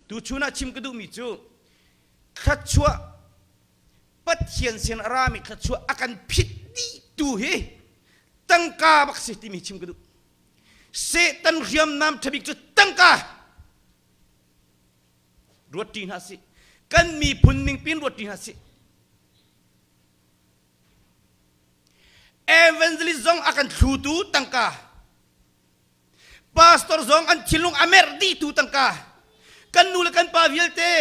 Tuchun ah chim ka duhmi cu thluachuah Pathian sin a rami thluachuah a kan phit dihtu hi tangka bak si timi chim ka duh. Satan hriamnam ṭhabik cu tangka. Ruat ṭi hna sih. Kan miphun ningpin ruat ṭi hna sih. Evangelist zong a kan thlutu tangka. Pastor zong an thinlung a merh dihtu tangka. Kan nu le kan pa vialte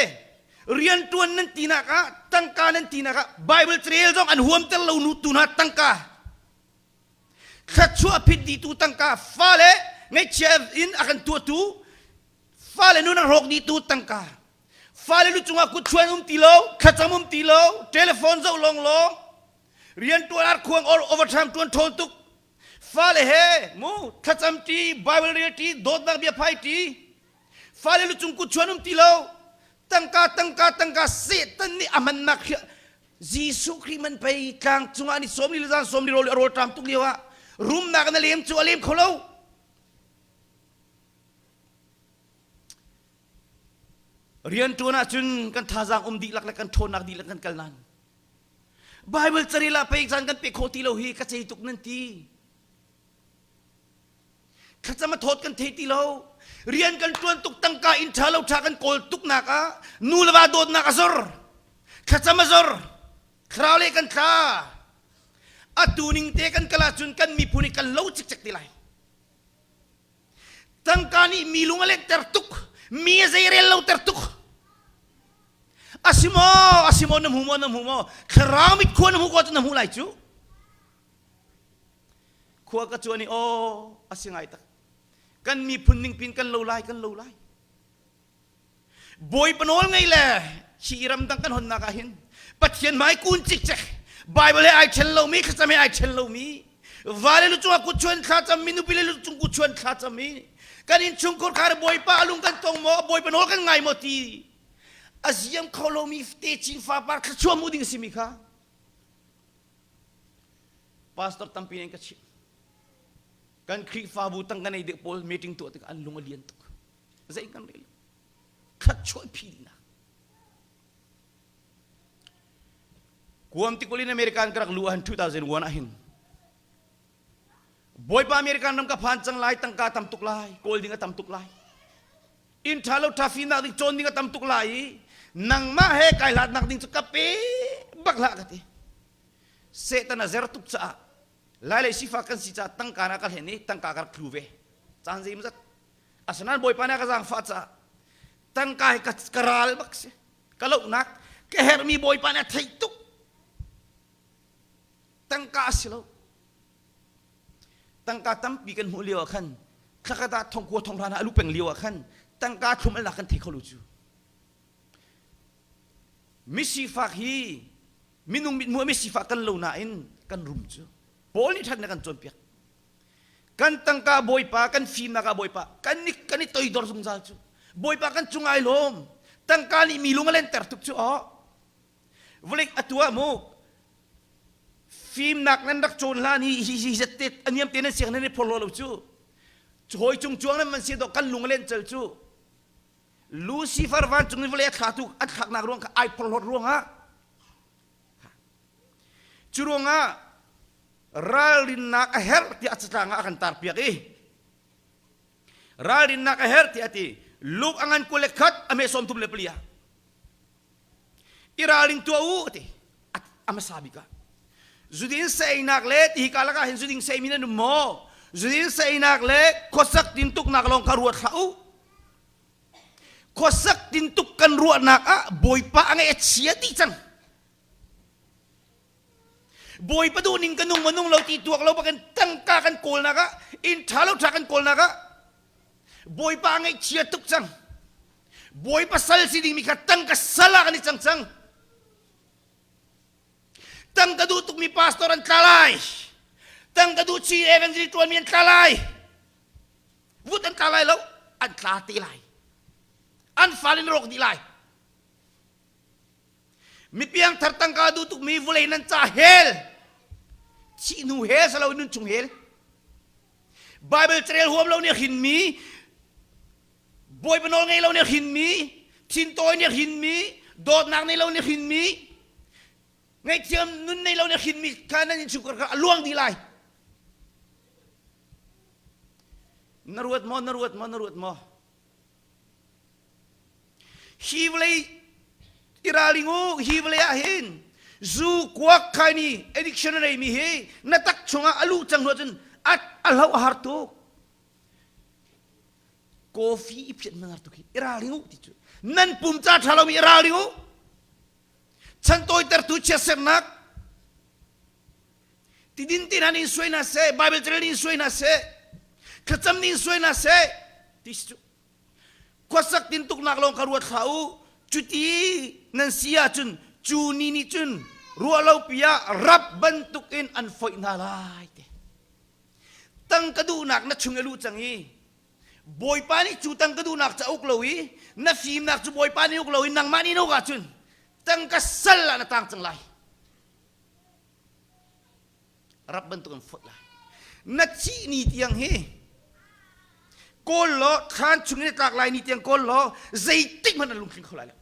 rianṭuan nan tinak ah tangka nan tinak ah Bible carel zong an huamter lo nu tu hna tangka. Thluachuah phit dihtu tangka fale ngaihchia in a kan tuahtu fale nun a hrawk dihtu tangka. Fale lu cungah kutchuan um ti lo, thlacam um ti lo, telephone zoh lawnglawng, rianṭuan arkhuang or overtime ṭuan ṭhawn tuk Fale he mu thlacam ṭi, Bible rel ṭi, dawtnak bia phai ṭi. Fale lucung kut chuan um ti lo. Tangka, tangka, tangka Satan nih a hmannak Jesuh Khrih man pei tlang cungah ni sawm li le zan sawm li rawl rawl ṭam tuk lio ah rumnak na lem cu a lem kho lo. Rian ṭuan ahcun kan thazaang um dihlak le kan ṭhawnnak dihlak kan kal nain Bible carel ah pei caan kan pe khawh ti lo hi ka cei tuk nan ti. Thlacam a thawt kan thei ti lo. Rian kan ṭuan tuk tangka inn ṭha lo ṭha kan kawl tuk nak ah nu le va dawtnak a zor. Thlacam a zor. Thlarau le kan thla. Atu ning te kan kal ahcun kan miphun hi kan lo cikcek ti lai. Tangka nih mi lung a lenter tuk. Mi a zeirel lo ter tuk. Asimaw, asimaw na hmu maw, na hmu maw? Thlarau mit khua na hmu ko cu na hmu lai cu. Khua ka cuan i aw asi ngai tak. Kan miphun ning pin kan lo lai, kan lo lai. Bawipa nawl ngei le hi ramdang kan honnak ah hin Pathian hmai kun cikcek Bible he ai ṭhen lomi thlacam he ai ṭhen lomi vale lu cungah kut chuan thlacam mi nupi le lu cung kut chuan thlacam mi kan innchungkhur khar Bawipa a lung kan tong maw Bawipa nawl kan ngai maw ti a ziam kho lomi te chin fapar thluachuah mu ding simi kha pastor tampi nih ka chimh kan Khrihfabu tang kan ei deuh pawl meeting tuah tikah an lung a lian tuk zei kan rel thluachuah phi dihnak Guam tikulh in American ka rak luh ah 2001 ah hin Bawipa American ram ka phan cang lai tangka tam tuk lai kawl ding a tam tuk lai inn ṭha lo ṭha finak ding cawn ding a tam tuk lai i nangmah he kai hlatnak ding cu ka pe bak hlah ka ti Satan a zer tuk caah lai lei sifak kan si caah tangka na ka hlen i tangka ka rak tlu ve caan zeimawzat asinain Bawipa nih a ka zaangfah caah tangka hi ka ral bak si ka lohnak ka herhmi Bawipa nih a theih tuk tangka a si lo tangka tampi kan hmuh lio ah khan thlakhat ah thongkua thonghra hna a lu peng lio ah khan tangka thlum alnak kan thei kho lo cu misifak hi minung mithmuh misifak kan lo nain kan rum cu Paul nih ṭhatnak kan cawnpiak kan tangka bawipa kan fimnak ah bawipa kan i kan i toidor zungzal cu bawipa kan cung ai lawm tangka nih mi lung a lenter tuk cu aw vawlei atu ah mu fimnak nan rak cawn hlan hi hi hi zat te a niam te nan siang nan i phorhlaw lo cu hawi cung cuang nan man si dawh kan lung a len cal cu Lucifer vancung in vawlei a thlatu a thlaknak ruang kha ai phorhlawt ruangah cu ruangah ralrinnak a herh tiah a catlang ah a kan tarpiak i ralrinnak a herh tiah a ti Luke a ngan 21 a hme 34 ah i ralring tuah u ti a hmasa bik ah zudin saeinak le ti hi ka lakah hin zuding saeimi nan um maw zudin saeinak le khuasak tintuknak lawng kha ruat hlah u khuasak tintuk kan ruahnak ah bawipa a ngaih a chia dih cang bawipa duh ning ka nung maw nung lo ti tuak lo bakin tangka kan kawlnak ah inn ṭha lo ṭha kan kawlnak ah bawipa a ngaihchia tuk cang bawipa sal si dingmi kha tangka sal ah kan i cang cang tangka duh tukmi pastor an tla lai tangka duh chi evangelist ṭuanmi an tla lai vut an tla lai lo an tla te lai an fale in rawk dih lai mipiang thar tangka duh tukmi vulei nan ca hel thih hnu hel salo nun chung hel Bible carel huam lo nih a hrinmi Bawipa nawl ngei lo nih a hrinmi. thintawi nih hrinmi, dawtnak nei lo nih hrinmi, ngaihthiam nun nei lo nih hrinmi kha nan innchungkhar kha a luang dih lai. Na ruat maw, na ruat maw, na ruat maw? Hi vawlei i ralring u, hi vawlei ah hin zu kuak khaini addiction a neimi hi na tak chungah a luh cang hnu ahcun a a hloh a har tuk. Coffee i phiat nan har tuk hi i ralring u ti cu. Nan pum ca ṭha lomi i ralring u. Chan tawitertu chiatsernak tidin te hna nih suai hna seh, Bible carel nih suai hna seh, thlacam nih suai hna seh ti si cu. Khuasak tintuknak lawng kha ruat hlah u. Cuti nan si ahcun cu ni nih cun ruahlopi ah rap bantukin an foih hna lai te. Tangka duhnak na chung i luh cang i Bawipa nih cu tangka duhnak ca uk lo i na fimnak cu Bawipa nih uk lo i nangmah nih na uk ahcun tangka sal ah na tang cang lai. Rap bantuk in foih lai. Na thih ni tiang hi kawl law thlan chung in tlak lai ni tiang kawl law zeitik hmanh na lungtling kho lai lo.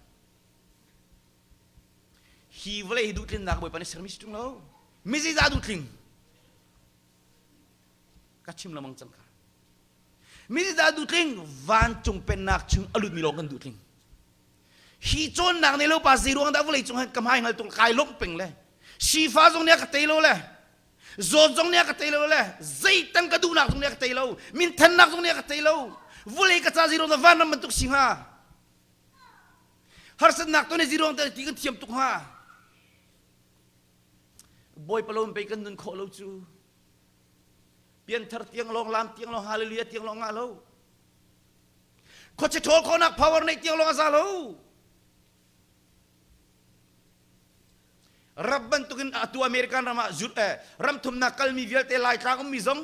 Hi vawlei hi duhtlinnak Bawipa nih sermi si ṭung lo. Mi zeizah duhtling? Ka chim lengmang cang kha. Mi zeizah duhtling? Vancung pennak chung a lutmi lawng kan duhtling. Hi cawnnak nei lo pa zei ruang dah vawlei cung han ka hmai hngal tuk kai lawmh peng le sifa zong nih a ka tei lo le zawt zong nih a ka tei lo le zeitang ka duhnak zong nih a ka tei lo minthannak zong nih a ka tei lo vawlei ka ca zei ruang dah vanram bantuk si hnga harsatnak ton hi zei ruang dah ti kan thiam tuk hnga Bawipa lawm pei kan nun khawh lo cu pianthar tiang lawng lam tiang lawng hallelujah tiang lawng ngah lo Khuachi ṭhawl khawhnak power neih tiang lawng a za lo. Rap bantukin atu American ram ah eh, ram thumnak kalmi vialte Laitlang ummi zong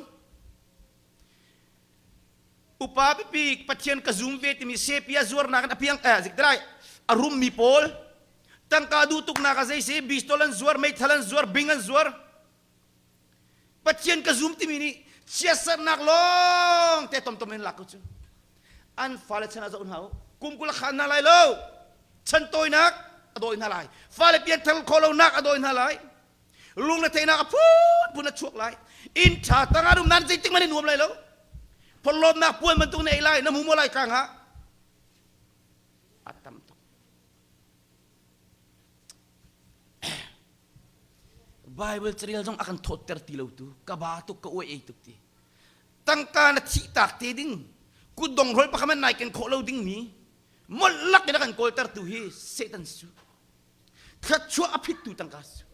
upa pipi Pathian ka zum ve timi sepia zuarnak in a piang eh zik dai a rummi pawl tangka duh tuknak a zei si bistol an zuar meithal an zuar bing an zuar Pathian ka zum timi nih chiatsernak lawng te tomtom in lak ko cu. An fale chan ah zoh hna u. Kum 20 a khan hna lai lo. Chan tawinak a dawi hna lai. Fale pianthar khawh lonak a dawi hna lai. Lung le theihnak a phunphun a chuak lai. Inn ṭha tangah um nan zeitik man i nuam lai lo. Phorhlawmnak puan bantuk na ei lai, na hmu maw lai ka hnga? A tam tuk. Bible carel zong a kan thawtter ti lo tu ka ba tuk ka uai ei tuk ti tangka na thih tak te ding kutdong hrol pakhat man nai ken khawh lo ding mi molh lak in a kan kawlter tu hi Satan su thluachuah a phit tu tangka su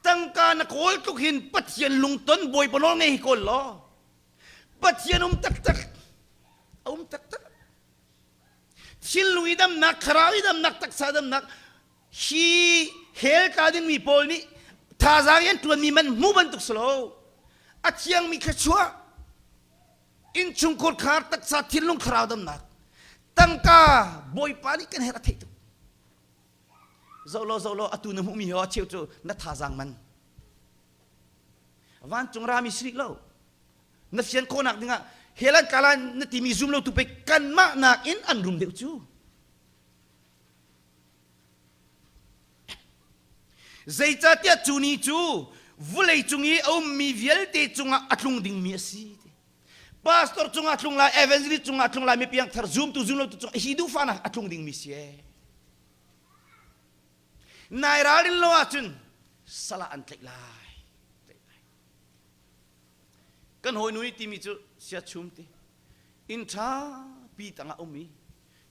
tangka na kawl tluk hin Pathian lungton Bawipa nawl ngei hi kawl law Pathian um taktak a um taktak thinlung i damnak thlarau i damnak taksa damnak hi hell tla dingmi pawl nih thazaang in an ṭuanmi man hmu bantuk si lo a thiangmi thluachuah innchungkhur khar taksa thinlung thlarau damnak tangka bawipa nih kan herh a theih tuk zoh law zoh law atu na hmuhmi hi a cheu cu na thazaang man vancung rami si rih lo na fian khawhnak dingah hell an kala na timi zum lo tu pei kanmah nakin an rum deuh cu Zeicahtiah cu ni cu vulei cung i a ummi vialte cungah a tlung dingmi a si. Pastor cungah a tlung lai, evangelist cungah a tlung lai, mi piangthar zumtu zumlotu cungah hi duhfahnak a tlung dingmi si ee. Nai ralrin lo ahcun salah an tlaih lai. Kan hawinu nih timi cu siachum ti. Inn ṭha pi tangah um i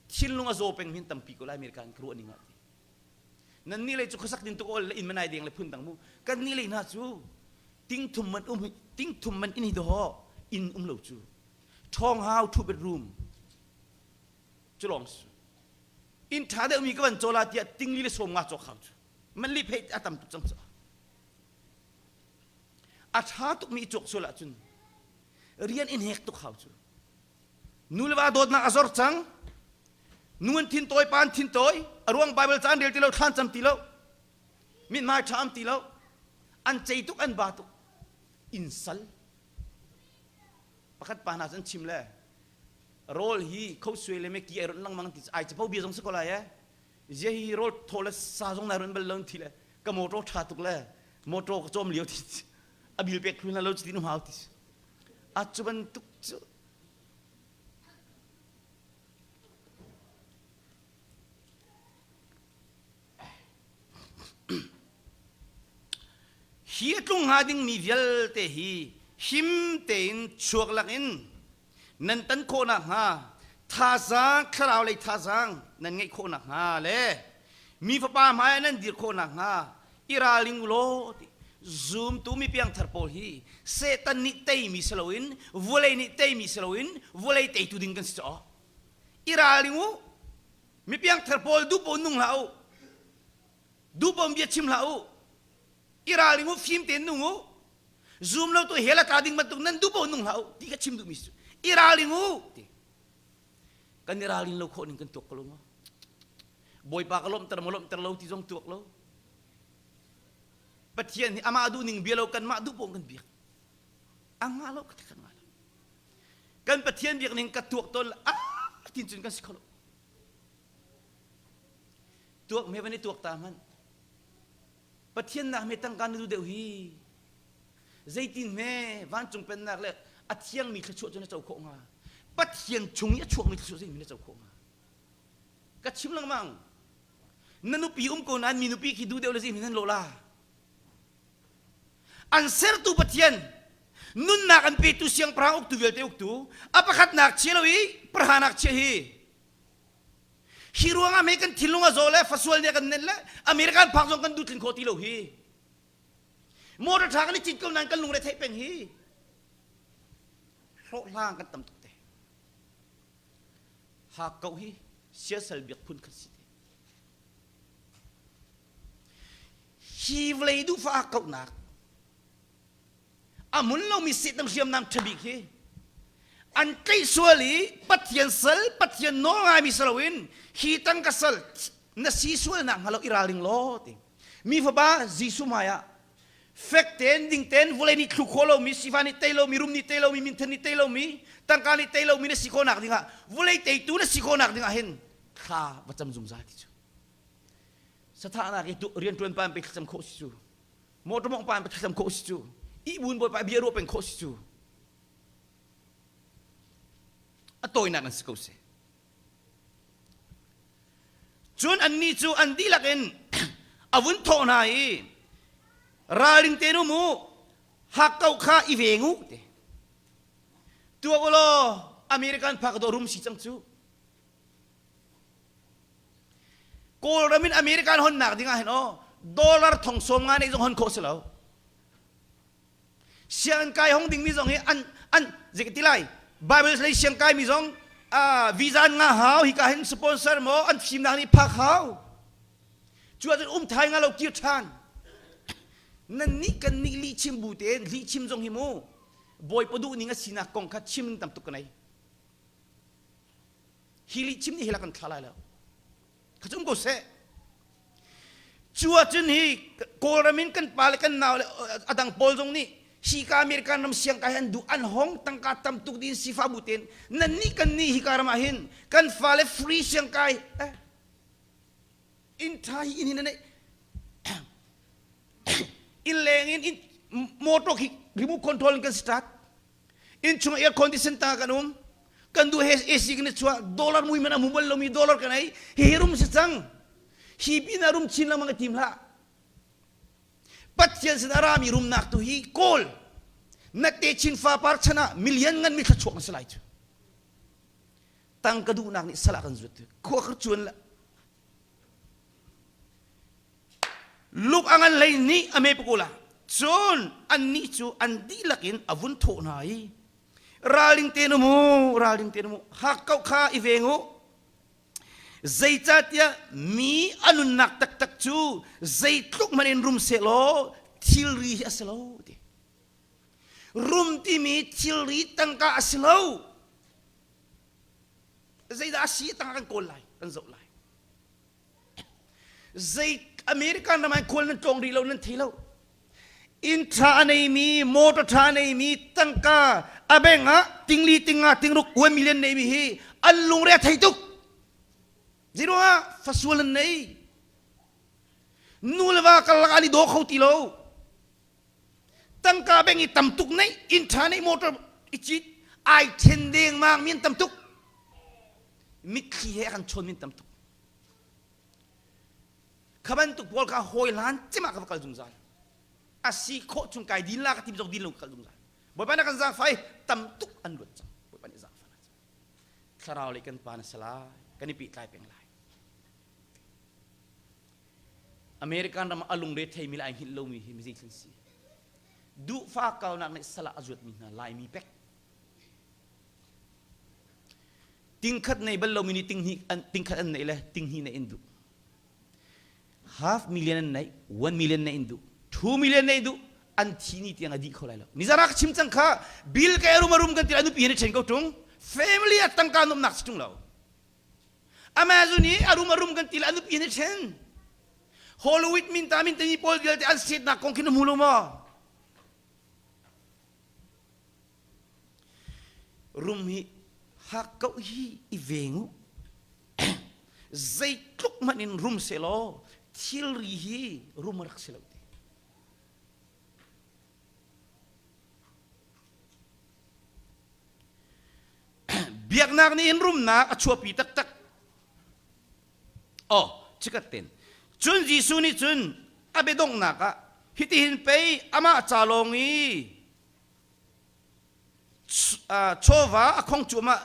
thinlung a zaw peng hin tampi ko lai America in ka ruah ning ah ti. Nan nih lei cu khuasak din tuk ol le inn manai deng le phun dang mu. Kan nih lei hna cu ting thum man um ting thum man inn hi daw inn um lo cu. Ṭhawng hau two bedroom cu lawng su. Inn ṭha deuh mi ka van cawla tiah ting li le sawm nga cawk hau cu. Man li phei a tam tuk cang cu. A ṭha tukmi i cawk sual ahcun rian in hek tuk hau cu. Nu le va dawtnak a zor cang. Nu an thin tawi, pa an thin tawi. A ruang Bible ca an rel ti lo, thlan cam ti lo. Mithmai ṭha am ti lo. An cei tuk, an ba tuk. Inn sal. Pakhat pa hna cu an chim le. Rawl hi khosue le meki ai ronh lengmang ti ai capo bia zong si ko lai eh. Zia hi rawl thaw le sa zong nai ronh bal lo thi le ka motor tha tuk le motor ka cawm lio ti a bil pek thlu hna lo ti nu hau ti. A cu bantuk cu Hi a tlung hnga dingmi vialte hi him tein chuak lakin nan tan khawh nakhnga thazaang thlarau lei thazaang nan ngeih khawh nakhnga le mi fapa hmaiah nan dir khawh nakhnga i ralring u law ti zumtu mi piangthar pawl hi Satan nih teimi si loin vawlei nih teimi si loin vawlei teitu ding kan si caw i ralring u Mi piangthar pawl duhpaoh nung hlah u. Duhpaoh bia chim hlah u. I ralring u, fim tein nung u. Zum lo tu hell a tla ding bantuk nan duhpaoh nung hlah u ti ka chim duhmi cu. I ralring u ti. Kan i ralrin lo khawh ning kan tuak ko lo maw? Bawipa ka lawmhter maw lawmhter lo ti zong tuak lo. Pathian hi amah duh ning bia lo kanmah duh paoh kan biak. A ngah lo ka kan ngah lo. Kan Pathian biak ning ka tuak tawn ah tin cun kan si kho lo. Tuak me van i tuak ta hmanh. Pathian nak me tangka na duh deuh hi. Zeitin hme vancung pennak le a thiangmi thluachuah cu na co khawh hnga? Pathian chung i a chuakmi thluachuah zeitin na co khawh hnga? Ka chim lengmang. Na nupi um ko nain mi nupi khi duh deuh le zeitin nan lawh la? An sertu Pathian nunnak an petu siangpahrang uktu vialte uktu a pakhatnak chia lo i prahanak chia hi hi ruangah mei kan thinlung a zaw le fasual nih a kan nenh le American phak zong kan duh tlin khawh ti lo hi motor tha kan i cit ko nain kan lungre theih peng hi hlawhhlang kan tam tuk te hakkauh hi siasal biak phun khat si te hi vawlei duhfah hakkauhnak a mun lomi Satan hriamnam ṭhabik hi an tlaih sual i Pathian sal Pathian nawl ngaimi si loin hi tangka sal na si sualnak hnga lo i ralring law ti mi fapa Jesuh hmai ah fek tein ding tein vawlei nih thlu khawh lomi sifa nih tei lomi rum nih tei lomi minthen nih tei lomi tangka nih tei lomi na si khawhnak dingah vawlei teitu na si khawhnak dingah hin thla va cam zungzal ti cu sathahnak i rianṭuan pa in pe thlacam khawh si cu Motor mong pa in thlacam khawh si cu. Ihbun bawipa bia ruah peng khawh si cu. A tawinak an si ko si. Cun annih cu an dihlak in a vun thawh hna i ralring tein um u, hakkauh kha i veng u ti. Tuak u law American phak dawh rum si cang cu. Kawlram in American honnak ding ah hin aw dollar thong sawm nga neih zong hon khawh si lo. Sianginn kai hong dingmi zong hi an an zei ti lai Bible lei siang kai mi zong visa an nga hau hika hin sponsor maw an fimnak nih phak hau. Cu ahcun um thai nga lo kir ṭhan. Nan nih kan nih lihchim bu tein lihchim zong hi mu Bawipa duh ning a sinak kong kha chim ning tam tuk ka nei. Hi lihchim nih hi la kan thla lai lo. Kha cu um ko seh. Cu ahcun hi Kawlram in kan pa le kan nau le a dang pawl zong nih hika American ram siangkai an duh an hong tangka tam tuk din sifa bu tein nan nih kan nih hika ram ah hin kan fale free siangkai eh inn tha hi inn hin an inn leng in in motor khi remote control in kan start Innchung air condition ta kan um. Kan duh he AC kan i chuah. Dollar mui man a mu bal lomi dollar kan ei. Hi rum si cang. Hi pin ah rum chin lengmang i tim hlah. Pathian sin a rami rumnak tu hi kawl. Na te chin fa par chan ah million ngan mi thluachuak na si lai cu. Tangka duhnak nih salah kan zuat. Khua ka cuan la. Luk a ngan hlei nih a me pakul ah cun annih cu an dihlak in a vun thawh hna i ralring tein um u ralring tein um u hakkauh kha i veng u zeicahtiah mi a nunnak taktak cu zeitluk hmanh in rum sehlaw thilri hi a si lo ti rum timi thilri tangka a si lo zeidah a si tangka kan kawl lai kan zoh lai Zei American ram ah khual nan tlawng rih lo nan thei lo. Inn ṭha a neimi, motor ṭha a neimi, tangka a bank ah tingli tinga tingruk 1 million neimi hi an lungre a thei tuk. Zeiruangah fasual an nei. Nu le va karlak an i daw kho ti lo. Tangka bank i tam tuk neih, inn ṭha neih, motor i cit, ai ṭhen dengmang mi an tam tuk. Mitthli he a kan chawn mi an tam tuk. Kha bantuk pawl kha hawi hlan cem ah ka va kal zungzal. A si khawh chung kai din la ka tim zong din lo ka kal zungzal. Bawipa na kan zaangfah i tam tuk an luat cang. Bawipa nih zaangfah na cang. Thlarau lei kan pa na si lai. Kan i pehtlai peng lai. American ram ah a lungre theimi le ai hngilh lomi hi mi zeithil si. Duhfa kaunak nih salah a zuatmi hna Laimi pek. Tingkhat nei bal lomi nih tinghnih an tingkhat an neih le tinghnih neih an duh. Half million an neih, one million neih an duh, 2 million neih duh, an thi ni tiang a dih kho lai lo. Nizan ah ka chim cang kha bill ka rum a rum kan ti a nupi he ṭhen ko ṭung. Family a tangka nuamhnak si ṭung lo. Amazon i a rum a rum kan ti le a nupi he ṭhen. Hollywood min ta min tani pawl vialte an setnak kong khi na hmu lo maw? Rum hi hakkauh hi i veng u. Zeitluk hmanh in rum sehlaw thilri hi rum a rak si lo ti. Biaknak nih hin rumnak a chuahpi taktak. Oh, chikat ten. Cun Jesuh nih cun a biadonghnak ah hitihin pei amah ca lawng i chawva a khong cuahmah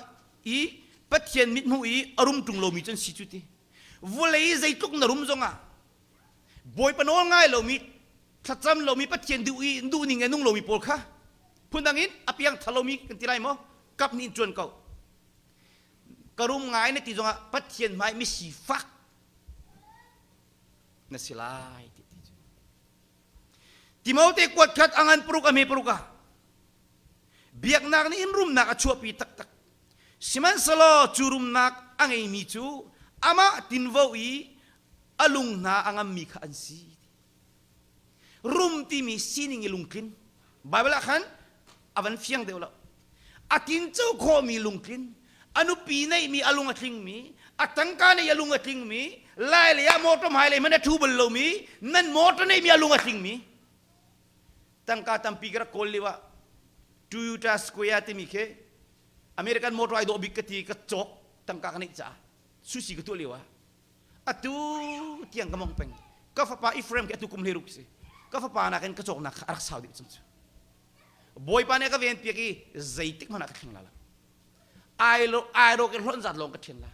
i Pathian mithmuh i a rum ṭung lomi cu an si cu ti. Vawlei i zeitluk na rum zongah Bawipa nawl ngai lomi thlacam lomi Pathian duh i duh ning a nung lomi pawl kha phundang in a piang thar lomi kan ti lai maw kap nih in cuan ko ka rum ngai na ti zongah Pathian hmai misifak na si lai ti ti Timote kuat khat a ngan paruk a hme paruk ah biaknak nih in rumnak a chuahpi taktak. Sihmanhsehlaw cu rumnak a ngeimi cu amah tinvo i a lung hna a ngammi kha an si. Rum timi sining i lungtlin. Bible ah khan a van fiang deuh lo. A tinco khawhmi lungtlin, a nupi neihmi a lung a tlingmi, a tangka nei a lung a tlingmi, lai lei ah motor hmailei hmanh a ṭhu bal lomi, nan motor neihmi a lung a tlingmi. Tangka tampi ka rak kawl lio ah Toyota Square timi khi American motor ai dawh bik ka ti ka cawk tangka ka neih caah sushi ka tuah lio ah atu tiang ka mong peng ka fapa Ephraim khi atu kum 16 si ka fapa nakin ka cawknak kha a rak sau deuh cang cu Bawipa nih a ka ven piak i zeitik hmanh ah ka thleng la lo. Ai lo ai ro ke hlonh zat lawng ka thian la.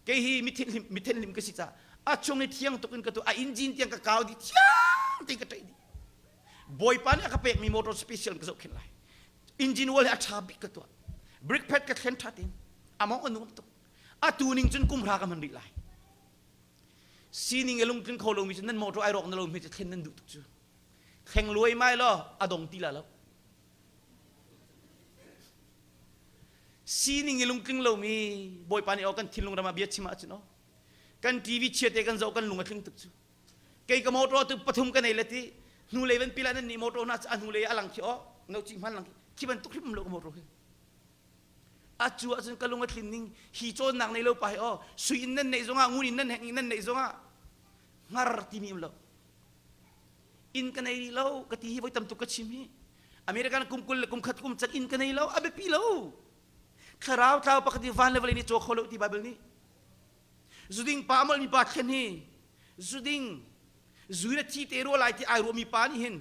Kei hi mithin mithen lim ka si ca a chung i thiang tuk in ka tu a engine tiang ka kau di thiang tein ka ṭaih dih. Bawipa nih a ka pekmi motor special ka zohkhenh lai. Engine oil hi a ṭha bik ka tuah. Brake pad ka thlen ṭha tein. A mawng a nuam tuk. Atu ning cun kum hra ka hman rih lai. Sining i lungtling kho lomi cu nan motor ai rawk na lo mi cu thlen nan duh tuk cu. Thleng luaimai law a dong ti la lo. Sining i lungtling lomi Bawipa nih aw kan thinlung ram ah bia chim ahcun aw kan TV chiate kan zoh kan lung a tling tuk cu. Kei ka motor tu pathum ka nei le ti hnulei van pila nan nih motor hna a hnulei a lang khi aw no chi hman lang khi khi bantuk hrim lo ka motor hi. A cu ahcun ka lung a tlin ning hi cawnnak nei lo pa hi aw sui in nan neih zongah ngun in nan heng in nan neih zongah hngar timi um lo. Inn ka nei rih lo ka ti hi voi tam tuk ka chim hi. American kum 20 le kum khat kum can inn ka nei lo a biapi lo. Thlarau tlau pakhat hi van le vawlei nih caw kho lo ti Bible nih. Zuding pa a molmi pa thlen hi zuding zu in a thi te rua lai ti ai ruahmi pa nih hin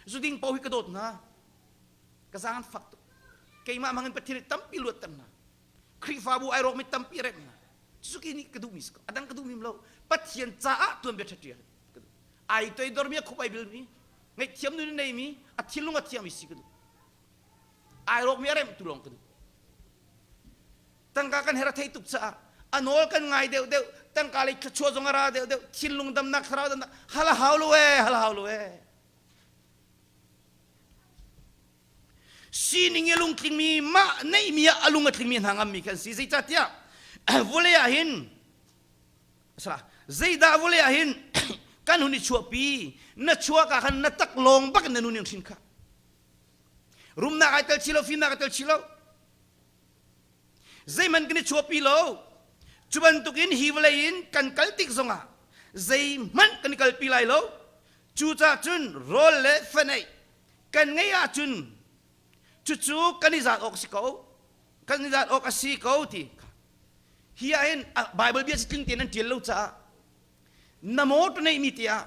zuding paoh hi ka dawt hna. Ka zaang an fak tuk. Keimah hmang in Pathian nih tampi luatter hna. Khrihfabu ai rawkmi tampi remh hna. Cucu nih ka duhmi si ko. A dang ka duhmi lo. Pathian caah tuanbia ṭha ṭial. Ai toidormi a khup ai bilmi ngaihthiam nun a neimi a thinlung a thiangmi si ka duh. Ai rawkmi a remhtu lawng ka duh. Tangka kan her a thei tuk caah a nawl kan ngai deuh deuh tangka lei thluachuah zong a ra deuh deuh thinlung damnak thlarau damnak hal a hau lo ee hal a hau lo ee sining i lungtlingmi mah neihmi ah a lung a tlingmi hna ngammi kan si zeicahtiah vawlei ah hin zeidah vawlei ah hin. Kan hun i chuahpi. Na chuak ah khan na tak lawng bak in na nun in hrin kha. Rumnak ai tel chi lo, fimnak ai tel chi lo. Zeihmanh kan i chuahpi lo. Cu bantukin hi vawlei in kan kal tik zongah zeihmanh kan i kalpi lai lo. Cucaah cun rawl le faneih kan ngeih ahcun cucu kan i zat awk si ko. Kan i zat awk a si ko ti. Hi ah hin Bible bia tling tein an ṭial lo caah na motor neihmi te ah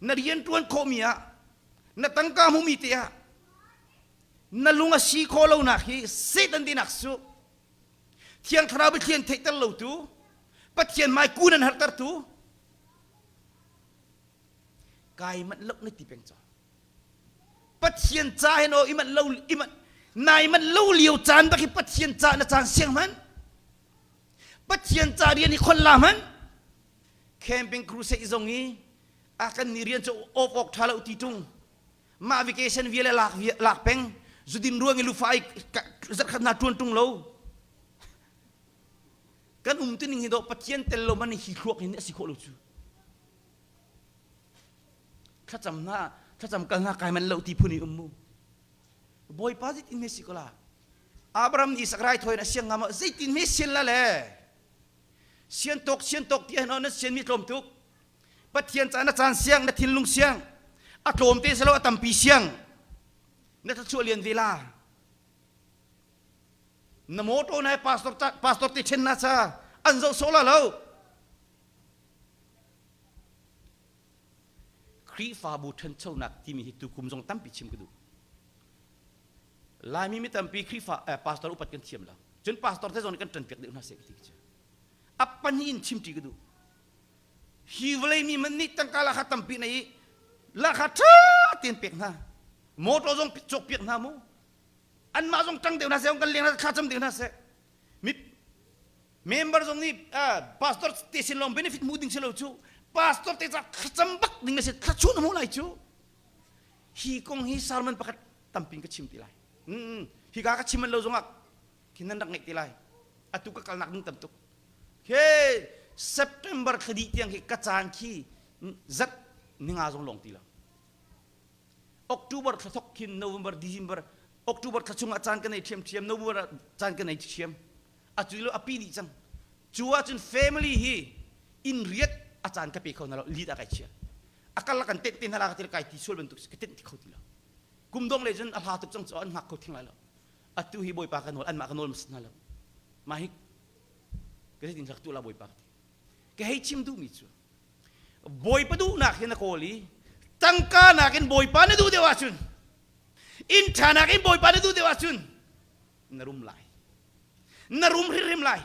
na rian ṭuan khawhmi ah na tangka hmuhmi te ah na lung a si khawh lonak hi Satan tinak su Thiang Thlarau Pathian theihter lotu Pathian hmai kun an hartertu kai manh lo na ti peng caw Pathian ca hin aw i manh lo i manh nai manh lo lio caan bak hi Pathian ca na caan siang hman Pathian ca rian hi khon la hman camping crusade zong i a kan ni rian cu awk awk tha lo ti tung mah vacation viale lak lak peng zudin ruang i lufai zarkhat na tuan tung lo kan um tuning hi do Pathian tel lo man hi thluak hin a si khawh lo cu thlacam hna thlacam kal hna kai man lo ti phun i um mu Bawipa zeitin hme si ko la Abraham nih Isak raithawi in a siang ngam zeitin hme sian la le sian tok sian tok ti na sian mi tlawm tuk Pathian ca na caan siang na thinlung siang a tlawm te selo a tampi siang na thluachuah lian ve la na motor na pastor pastor te chen na cha an zo so la lo Khrihfabu ṭhanchonak timi hi tukum zong tampi chim ka duh. Laimi mi tampi Khrihfa eh, pastor upat kan thiam lo. Cun pastor te zong nih kan ṭanpiak deuh hna seh ka ti cu. A pahnih in chimṭi ka duh. Hi vawlei mi man nih tangka lakha tampi na i lakha ṭha tein pek hna. Motor zong cawkpiak hna mu. Anmah zong ṭang deuh hna seh, kan leng hna thlacam deuh hna seh. Mi member zong nih pastor te sin lawng benefit hmu ding si lo cu pastor te ca thlacam bak ding na si thlachun hmu lai cu hi kong hi sermon pakhat tampi ka chim ti lai hi ka ka chim lo zongah khin nan rak ngeih ti lai atu ka kalnak ding tam tuk he September thla dih tiang khi ka caan khi zat ninga zong long ti lo October thla thok khin November December October thla chungah caan kan ei ṭhiamṭhiam November ah caan kan ei ṭhiam a cu lo a pi dih cang cu ahcun family hi inn riat a caan ka pe kho hna lo lead ah kai chia a kal kan tenh te hna la ka ti kai ti sual bantuk ka tenh ti kho ti lo kum dong le cun a hla tuk cang cu an hngak kho thing lai lo atu hi bawipa ka nawl anmah ka nawl mas hna lo mah hi ka zeitin sak tu la bawipa ka ti ka hei chim duhmi cu Bawipa duhnak hi na kawl i tangka nakin Bawipa na duh deuh ahcun inn ṭha nakin Bawipa na duh deuh ahcun na rum lai. Na rum hrimhrim lai.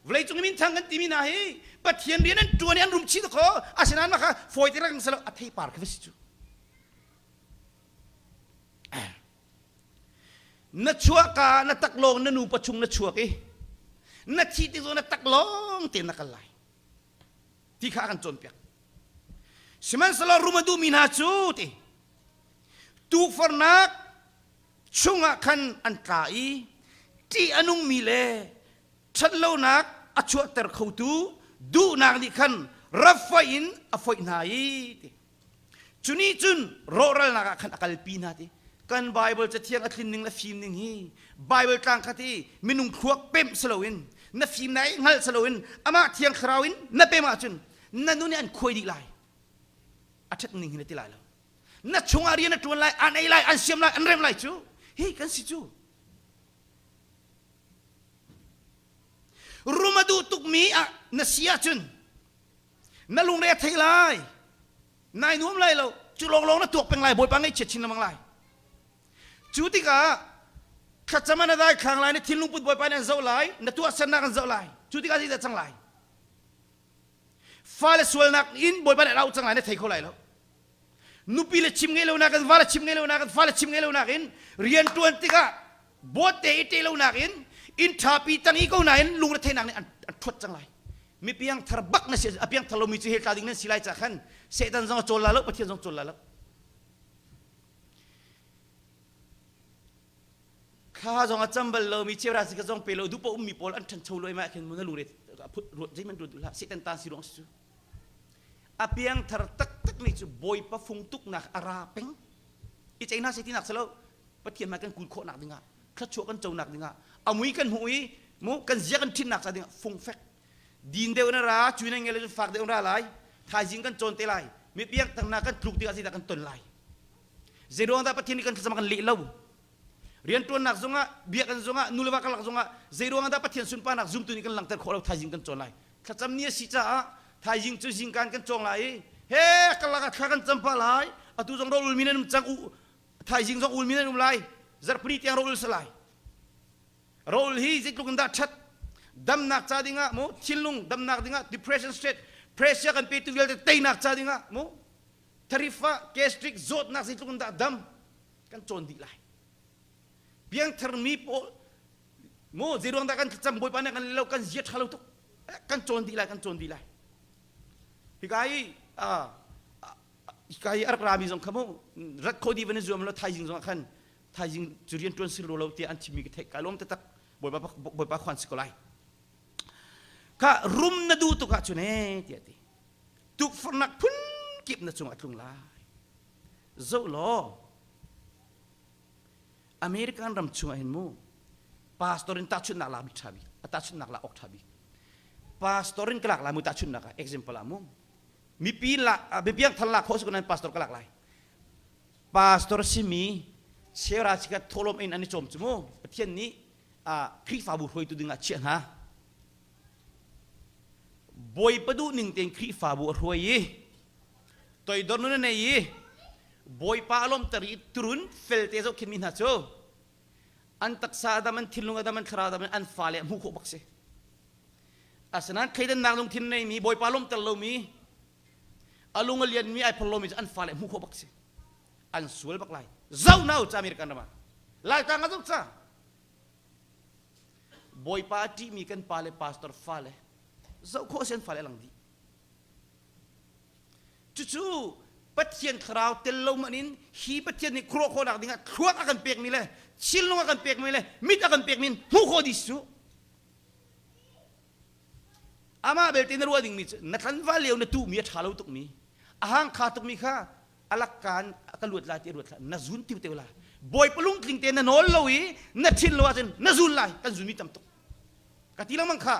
Vawleicung i minthang kan timi hna hi Pathian rian an ṭuan i an rum chih kho asinain mah kha fawi te rak selo a theipar kha va si cu. Na chuahka na taklawng na nupa chung na chuak i na thih tik zong na taklawng tein na kal lai. Ti kha a kan cawnpiak. Sihmanhsehlaw rum a duhmi hna cu ti tukforhnak chungah khan an tla i ṭih a nungmi le ṭhatlonak a chuahter khotu duhnak nih khan rafoih in a foih hna i ti. Cu nih cun rawhralnak ah khan a kalpi hna ti. Kan Bible cathiang a tlin ning le fim ning hi Bible tlang khat i minung thluak pemh si loin na fim na i hngalh si loin amah thiang thlarau in na pem ahcun na nun i an khuai dih lai. A ṭhat ning hi na ti lai lo. Na chungah rian a ṭuan lai, an ei lai, an siam lai, an rem lai cu. Hi kan si cu. Rum a duh tukmi ah na si ahcun na lungre a thei lai nai nuam lai lo cu lawnglawng na tuak peng lai bawipa ngaihchiat chin lengmang lai cu tikah thlacam na dai thlang lai na thinlung put bawipa nih an zoh lai na tuahsernak an zoh lai cu tikah zeidah cang lai fale sualnak in bawipa nih a auh cang lai na thei kho lai lo nupi le chim ngei lo nakin va le chim ngei lo nakin fa le chim ngei lo nakin rian ṭuan tikah bawt te i ṭe lo nakin inn ṭhapi tang i ko nain lungretheihnak nih an ṭhuat cang lai mi piangthar bak na si a piangthar lomi cu hell tla ding nan si lai ca khan Satan zong a cawl la lo Pathian zong cawl la lo kha zong a cam bal lomi cheuhra si ka zong pe lo duh paoh ummi pawl an ṭhancho lo ma khin mu na lungre ruat zeihmanh ruat duh hlah Satan tan si ruang si cu. A piangthar taktakmi cu Bawipa fung tuknak a ra peng. I cei hna seh tinak si lo. Pathian hmai kan kun khawhnak dingah, thluachuah kan conak dingah, a mui kan hmuh i mu kan zia kan ṭhinnak ca dingah fungfek din deuh na ra cu na ngel cu fak deuh ra lai thaizing kan cawn te lai mi piangthar kan tluk tikah zeidah kan ton lai zeiruang dah Pathian nih kan thlacam kan leh lo rianṭuannak zongah biakinn zongah nuleva karlak zongah zeiruang dah Pathian sunparnak zumtu nih kan langhter khawh lo thaizing kan cawn lai thlacam ni a si caah thaizing cu zingkan kan cawng lai i he karlak ah thla kan cam pah lai atu zong rawlul mi nan um cang u thaizing zong ulmi nan um lai zarhpini tiang rawlul si lai Rawl hi zeitluk in dah ṭhat damnak ca dingah mu thinlung damnak dingah depression stress pressure kan petu vialte teinak ca dingah mu tharifa gastric zawtnak zeitluk in dah dam kan cawn dih lai piangthar mi pawl mu zeiruang dah kan thlacam bawipa nih kan lo kan zia ṭha lo tuk kan cawn dih lai kan cawn dih lai hika hi hika hi a rak rami zong kha mu rat kho dih van i zuam lo thaizing zong ah khan thaizing cu rian ṭuan si lo tiah an chimmi ka theih ka lawm taktak bawipa bawipa khuan si ko lai kha rum na duh tuk ahcun ee tiah ti tukforhnak phun kip na cungah tlung lai zoh law American ram chungah hin mu pastor in tahchunhnak lak bik ṭha bik a tahchunhnak lak awk ṭha bik pastor in ka lak lai mu tahchunhnak ah example ah mu mipi la mipiang thal lak khawh si ko nain pastor ka lak lai Pastor simi Sarah chikat thawhlawm in an i cawm cu mu Pathian nih Khrihfabu hruaitu dingah chiah hna. Bawipa duh ning tein Khrihfabu a hruai i toidor nun a nei i Bawipa a lawmter i turun felte zohkhenmi hna cu an taksa a dam, an thinlung a dam, an thlarau a dam, an fale a hmuh khawh bak si. Asinain thleidannak lungthin neimi Bawipa lawmter lomi a lung a lianmi ai phor lomi cu an fale hmuh khawh bak si an sual bak lai zo na ca American ram ah Laitlang ah zoh ca Bawipa a ṭihmi kan pa le pastor fale zoh khawh si an fale lang dih cucu Pathian thlarau tel lo man in hi Pathian nih khuaruah khawhnak dingah thluak a kan pekmi le thinlung a kan pekmi le mit a kan pekmi in hmuh khawh dih su Amah belte na ruah dingmi cu na tlanval lio na tuhmi a ṭha lo tukmi, a hangkha tukmi kha a lakkaan ka luat lai ti a ruat hlah. Na zun tiu te la. Bawipa lungtling te na nawl lo i na ṭhin lo ahcun na zun lai. Kan zunmi tam tuk. Ka ti lengmang kha.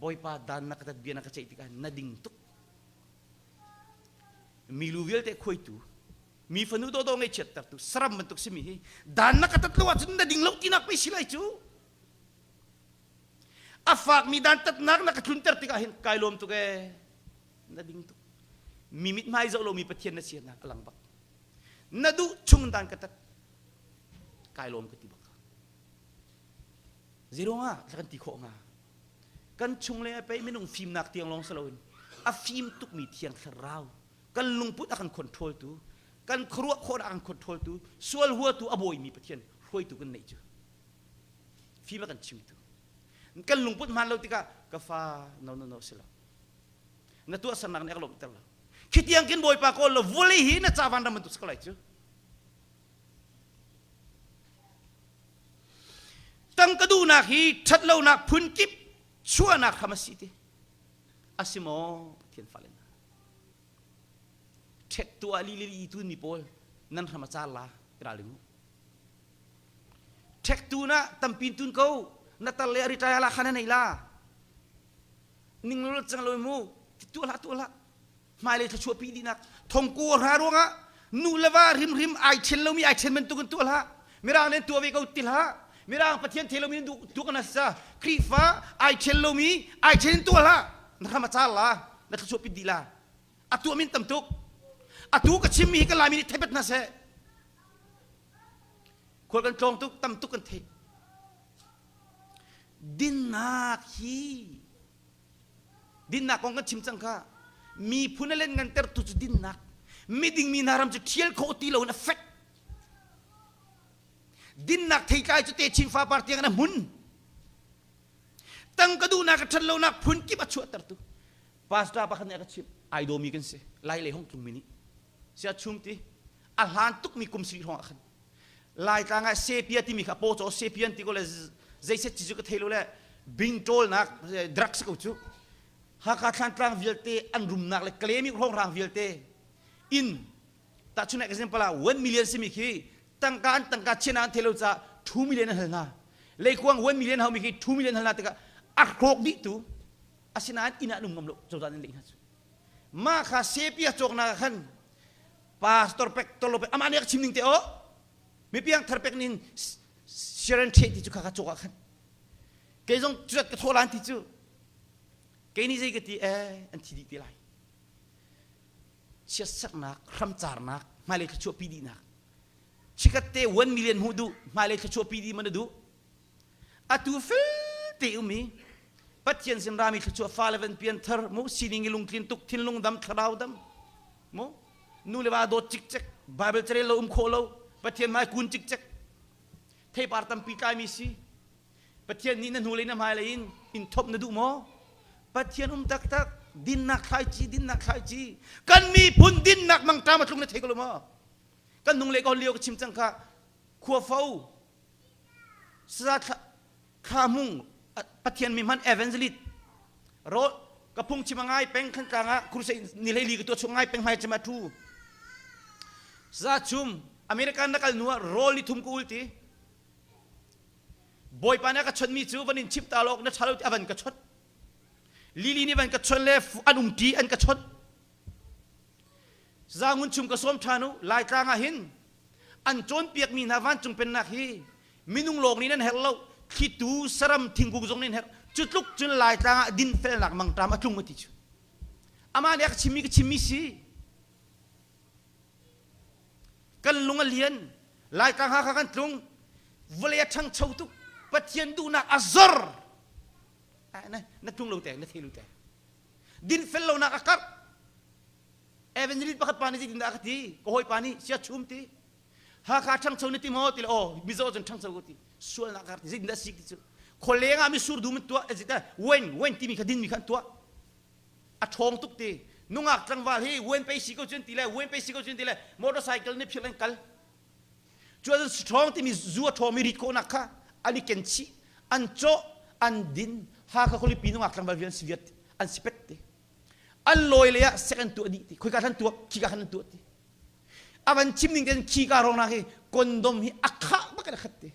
Bawipa dan na ka tat bia na ka ceih tikah na ding tuk. Milu vialte khuaitu, mi fanu dawdawh ngaihchiattertu, saram bantuk simi hi dan na ka tat lo ahcun na ding lo tinak pei si lai cu. A fakmi dantatnak na ka tlunter tikah hin kai lawm tuk ee. Na ding tuk. Mi mithmai zoh lomi Pathian na sinak a lang bak. Na duh chung dan ka tat. Kai lawm ka ti bak. Zeiruangah kan ti khawh hnga? Kan chung le pei minung fimnak tiang lawng si loin a fim tukmi thiang thlarau kan lungput a kan control tu kan khuaruah khawhnak a kan control tu sual huatu a bawimi Pathian hruaitu kan neih cu fim a kan chimtu kan lungput hmaan lo tikah ka fa no no no si lo na tuahsernak nih a ka lawmhter lo khi tiang khin bawipa kawl lo vawlei hi na ca van ram bantuk si ko lai cu tangka duhnak hi ṭhatlonak phunkip chuahnak hram a si ti a si maw Pathian fale hna ṭhek tuah li li li tun mi pawl nan hram a car la ralring u Ṭhektu na tampin tun ko na tar le a retire la khan nei la ning lo cang lo mu tuah hlah tuah hlah hmailei thluachuah pi dihnak thongku hra ruangah nu le va hrimhrim ai ṭhen lomi ai ṭhen bantuk in tuah hlah mirang nih tuah ve ko ti hlah mirang pathian thei lomi duh tuah kana sa Khrihfa ai ṭhen lomi ai ṭhen in tuah hlah na hram a car la na thluachuah pi dih la a tuah min tam tuk atu ka chimmi hi ka laimi nih theipet hna seh Khual kan tlawng tuk, tam tuk kan theih. Dinnak hi dinnak kong kan chim cang kha. Miphun a len ngantertu cu dinnak. Miding mi hna ram cu ṭhial khawh ti loin a fek. Dinnak theitlai cu techin fapar tiang in a hmun. Tangka duhnak a ṭhatlonak phun kip a chuahtertu. Pastor pakhat nih a ka chimh. Ai dawmi kan si. Lai lei hong tlungmi nih. Sia chum ti a hlan tukmi kum sarih hrawng ah khan Laitlang ah sepia timi kha paw caw sepia ti ko le zeiset ci cu ka thei lo le bing ṭawlnak drugs ko cu. Hakha Thlantlang vialte an rumnak le Kalemi hrawnghrang vialte inn tahchunhnak example ah 1 million simi khi tangka an tangka chian an thei lo caah 2 million an hal hna. Leikuang 1 million haumi khi 2 million hal hna tikah a hrawk dih tu asinain inn ah an um ngam lo cozah nih an leh hna cu. Mah kha sepia cawknak ah khan pastor pek tolo pek amah nih a ka chim ning te aw mipiang thar pek nin siaren the ti cu kha kha cawk ah khan kei zong cuat ka thawh lan ti cu kei nih zei ka ti eh an thi dih te lai chiatserhnak hramcarnak hmailei thluachuah pi dihnak chikat te 1 million hmuh duh hmailei thluachuah pi dih man na duh atu felte um i Pathian sin rami thluachuah fale van pian thar mu sining i lungtlin tuk thinlung dam thlarau dam mu nu le va dawt cikcek Bible carel lo um khawh lo Pathian hmai kun cikcek theipar tampi tlaimi si Pathian nih na hnulei na hmailei in in thop na duh maw Pathian um taktak dinnak thlaici dinnak thlaici kan miphun dinnak mangṭam a tlung na thei ko lo maw kan nung le ko lio ka chim cang kha khuafo Saza thla hmung Pathian mi hman evangelist ro ka phung chim ngai peng khan tlang ah crusade ni hlei li ka tuah chung ngai peng hmai chim a thu za chum American na kal nu ah rawl ni thum ka ul ti Bawipa nih a ka chawnh mi cu van in chimh ta lawk na ṭha lo ti a van ka chawnh Lili nih van ka chawnh le an um ṭi an ka chawnh Zaangun chung ka sawm ṭhan u Laitlang ah hin an cawnpiakmi hna vancung pennak hi minung lawng nih nan herh lo thlitu saram thingkung zong nih an herh cu tluk cun Laitlang ah dinfelnak mangṭam a tlung a ti cu amah nih a ka chimmi ka chimmi si kan lung a lian Laitlang Hakha kan tlung vawlei a ṭhangcho tuk Pathian duhnak a zor na na tlung lo te na thei lo te dinfel lonak a karh Evangelist pakhat pa nih zeitindah a ka ti? Ka hawipa nih sia chum ti. Hakha ṭhangcho na ti maw? Ti le aw Mizo cun ṭhangcho ko ti. Sualnak ka ti zeitindah si ti cu. Khualeng ah misur dum an tuah zeitindah wen wen timi kha dinmi kha an tuah. A ṭhawng tuk ti. Nungak tlangval hi wen pei si ko cun ti le wen pei si ko cun ti le motorcycle nih phirh an kal. Cu ahcun ṭhawng timi zu a ṭhawngmi rit khawhnak kha an i ken chih, an cawh, an din. Hakha khualipi nungak tlangval vial an si viat an si pet ti. An lawi lei ah sek an tuah dih ti khoika khan tuah khika khan an tuah ti a van chim ning ten khika rong hi condom hi a khah bak in a khat ti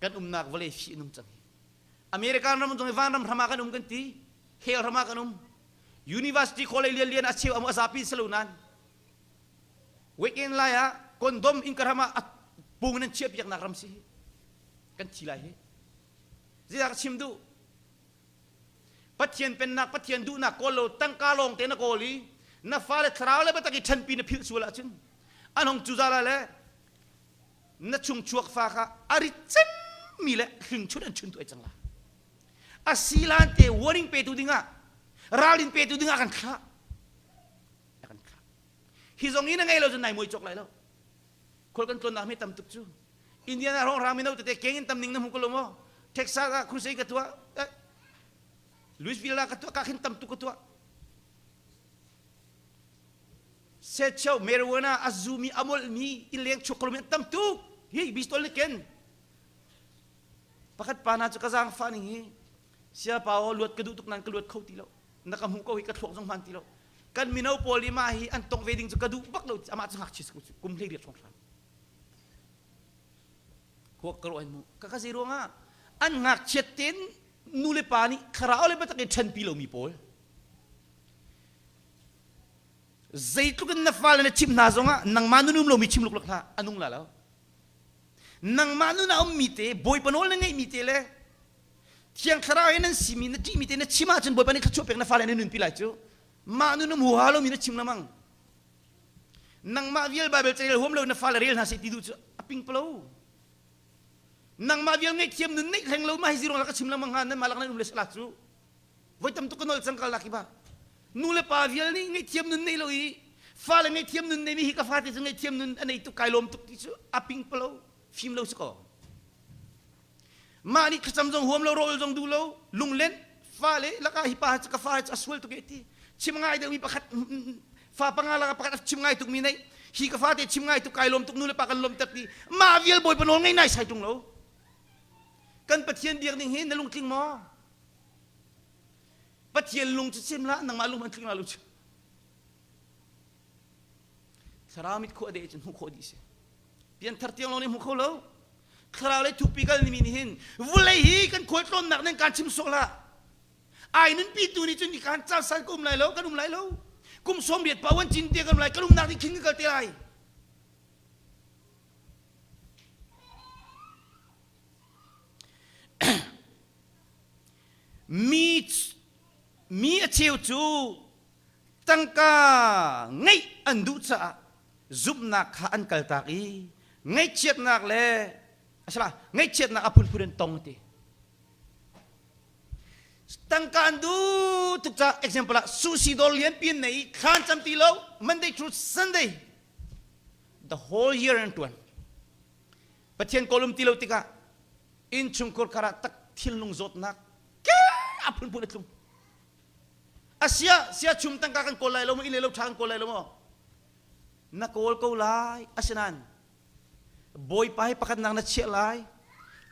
kan umnak vawlei fi an um cang hi American ram zong hi vanram hram ah kan um kan ti hell ram ah kan um university college lian lian a cheu amu a zapi selo nan weekend lai ah condom in ka ram ah pung nan chiah piak nak ram si kan thi lai hi Zeidah ka chim duh? Pathian pennak, Pathian duhnak kawl lo, tangka lawng te na kawl i na fale thlarau le biatak i ṭhenpi na philh sual ahcun an hong cu zala le na chungchuak fa kha a rit cemmi le hlingchun an chun tu ai cang la. A silan te warning petu dingah ralrin petu dingah kan thlah. A kan thlah. Hi zong i na ngei lo cun nai muai cawk lai lo. Khual kan tlawnnak mi tam tuk cu. Indiana hrawnghrang mino tete keng in tam ning na hmu ko lo maw? Texas ah crusade ka tuah. Eh, Louisville ah ka tuah ka khin tam tuk ka tuah. Secheu marijuana a zumi a molmi in leng chuak ko mi tam tuk. Hi bistol ni ken. Pakhat pa na cu ka zaang fa ning hi sia pa aw luat ka duh tuk nan ka luat kho ti lo. Na ka hmu ko hi ka thluak zong hman ti lo. Kan mino pawl i mah hi an tong ve ding cu ka duh bak lo amah cu ngakchia kum hlei riat hrawng hram. Huak ka ruah mu. Ka ka zei ruangah an ngakchiat tein nu le pa nih thlarau le biatak in ṭhenpi lomi pawl zeitluk in na fale na chimh hna zongah nangmah nun um lomi chim luklak hlah a nung la lo nangmah nun a ummi te bawipa nawl na ngeihmi te le thiang thlarau he nan simi na ṭihmi te na chim ahcun bawipa nih thluachuah pek na fale na nunpi lai cu mah nun um huha lomi na chim lengmang Nangmah vial Bible carel huam lo na fale rel hna seh ti duh cu a pingpalo. Nangmah vial ngaihthiam nun neih hleng lo ma hi zirong la ka chim lengmang hnga nan mah lak nan um le sala cu. Voi tam tuk ka nol cang kal lak hi ba. Nu le pa vial nih ngaihthiam nun nei lo i fale ngaihthiam nun nei mi hi ka fate cu ngaihthiam nun a nei tuk kai lawm tuk ti cu a pingpalo fim lo si ko. Mah nih thlacam zong huam lo, rawl zong duh lo, lunglen fale lakah hi pa cu ka fa cu a sual tuk e ti. Chim ngai deuhmi pakhat fa panga lakah pakhat a chim ngai tukmi nei hi ka fate chim ngai tuk kai lawm tuk nu le pa kan lawm tak ti mah vial bawipa nawl ngei nai sai tung lo. Kan Pathian biak ning hi na lungtling maw? Pathian lung cu chim la nangmah lung an tling la lo cu. Thlarau mit khawh de cun hmuh khawh dih si. Pianthar tiang lawng nih hmu kho lo. Thlarau lei thukpi kal nimi nih hin vulei hi kan khualtlawnnak nan kan chim sawh hlah. Ai nunpi tu nih cun kan caan san ka um lai lo, kan um lai lo. Kum 80 pa wan cin te kan um lai, kan umnak nih khin kan kal te lai. Mi mi a cheu cu tangka ngeih an duh caah zumhnak kha an kaltak i ngaihchiatnak le asala ngaihchiatnak a phunphun an tong ti tangka an duh tuk caah example ah sushi dawr lianpi an nei i thlan cam ti lo Monday through Sunday the whole year an tuan Pathian kawl um ti lo tikah innchungkhur kar ah tak thilnung zawtnak ke a phunphun a tlung asia sia chum tangka kan kawl lai lo maw inn le lo tha kan kawl lai lo maw na kawl ko lai asinain bawipa hi pakhatnak na chiah lai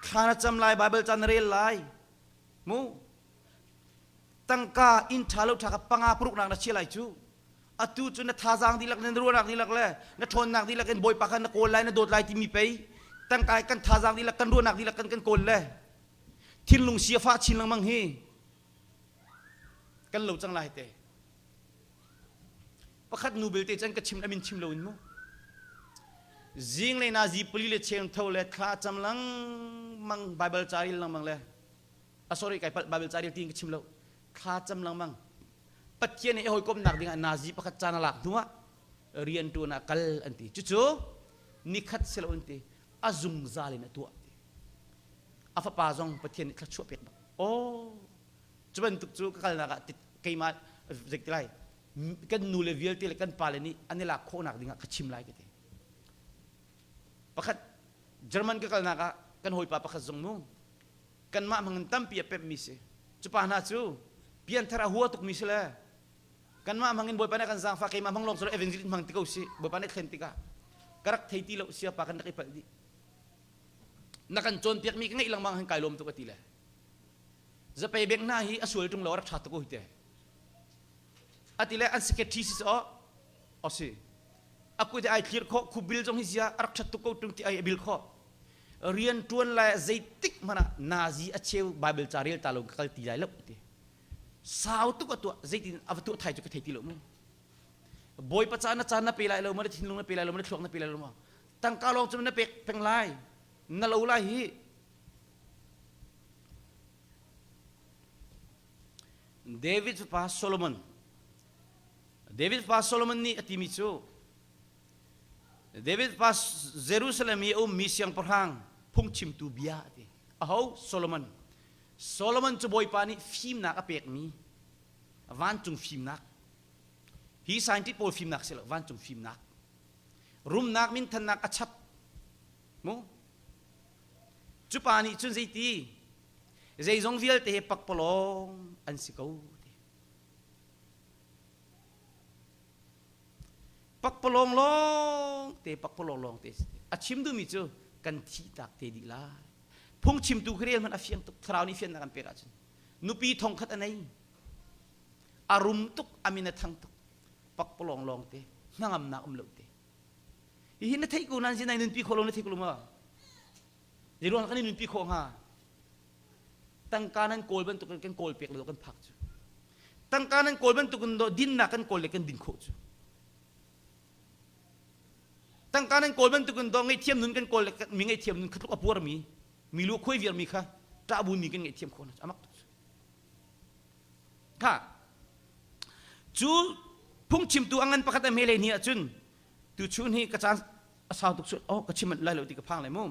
thla na cam lai bible ca na rel lai mu tangka inn tha lo tha ka panga paruknak na chiah lai cu atu cu na thazaang dihlak na ruahnak dihlak le na ṭhawnnak dihlak in bawipa kha na kawl lai na dawt lai timi pei tangka kan thazaang dihlak kan ruahnak dihlak kan kan kawl le thinlung sia fah chin lengmang hi kan lo cang lai te pakhat nu belte can ka chim amin chim lo in mu zinglei na zi pali le cheng tho le thla cam lengmang bible ca rel lengmang le a sorry kai palh bible ca rel ti ka chim lo thla cam lengmang Pathian he hawikomhnak dingah nazi pakhat caan a lak hnuah rianṭuan ah kal an ti. Cucu nikhat si lo an ti. A zungzal in a tuah ti. A fapa zong Pathian nih thluachuah pek bak. Oh, cu bantuk cu ka kalnak ah keimah zei lai kan nu le vialte le kan pale nih an i lak khawhnak dingah ka chim lai ka ti. Pakhat German ka kalnak ah kan hawipa pakhat zong mu kanmah hmangin tampi a pemhmi si. Cu pa hna cu pianthar a hua tukmi si le kanmah hmangin Bawipa nih a kan zaangfah keimah hmang lawng cu evangelist hmang ti ko si Bawipa nih thlen tikah ka rak thei ti lo siapa kan rak i palh dih na kan cawnpiakmi ka ngeih lengmang hin kai lawm tuk a ti le zapei beng hna hi a sual ṭung lo a rak ṭha tuk ko hi te a ti le an secretary si aw o si a kut ai thlir khawh khubil zong hi zia a rak ṭhat tuk ko ṭung ti ai a bil khawh rian ṭuan lai zeitik hmanh ah nazi a cheu Bible ca rel ta lo ka kal ti lai lo ti sau tuk a tuah zeitin a va tuah thai cu ka thei ti lo mu bawipa ca na caan na pe lai lo ma na thinlung na pe lai lo ma na thluak na pe lai lo ma tangka lawng cu na pek peng lai na lo lai hi David fapa Solomon David fapa Solomon nih a timi cu David pa Jerusalem i a ummi siangpahrang phungchimtu bia a ti. Aho? Solomon. Solomon cu Bawipa nih fimnak a pekmi vancung fimnak. Hi scientist pawl fimnak si lo, vancung fimnak. Rumnak minthannak a chap. Mu? Cu pa nih cun zeiti? Zeizong vialte he pakpalawng an si ko. Ti. Pakpalawng lawng te pakpalawng lawng te a chim duhmi cu kan thih tak te dih lai phungchimtu khi rel hmanh a fiang tuk thlarau nih fiannak an pek ahcun nupi thongkhat a nei a rum tuk a min a thang tuk pakpalawng lawng te hnangamnak um lo te hihi na theih ko nan si nai nunpi khawh lo na theih ko lo ma zei ruang kan i nunpi khawh hnga Tangka nan kawl bantuk in kan kawl pek lo kan phak cu. Tangka nan kawl bantuk in dinnak kan kawl le kan din khawh cu. Tangka nan kawl bantuk in do ngaihthiam nun kan kawl le mi ngaihthiam nun khatluk a puarmi mi lu khuai viarmi kha ṭahbun mi kan ngaihthiam khawh hna amak tuk cu. Kha cu phungchimtu a ngan pakhat a hme le ni ahcun tuchun hi ka caan a sau tuk cu oh ka chim lai lo ti ka phang lai mu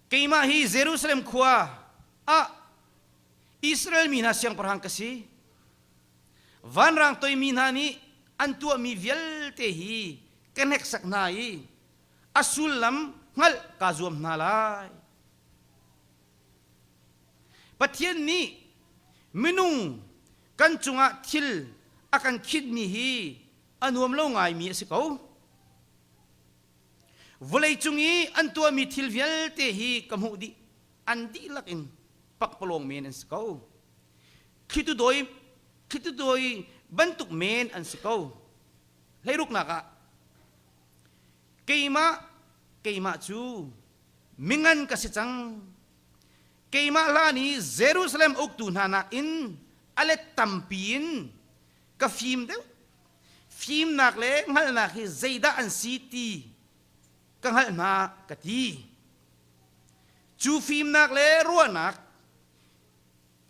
Keimah hi Jerusalem khua ah Israel mi hna siangpahrang ka si. Vanrang toimi hna nih an tuahmi vialte hi ka hneksak hna i a sullam hngalh kaa zuam hna lai. Pathian nih minung kan cungah thil a kan khinhmi hi a nuam lo ngaimi a si ko. Vawleicung i an tuahmi thil vialte hi ka hmuh dih. An dihlak in pakpalawng men an si ko. Thlitu dawi thlitu dawi bantuk men an si ko. Hleiruknak ah keimah keimah cu mingan ka si cang. Keimah hlan i Jerusalem uktu hna nakin a let tampi in ka fim deuh. Fimnak le hngalhnak hi zeidah an si ti ka hngalh hna ka ti. Cu fimnak le ruahnak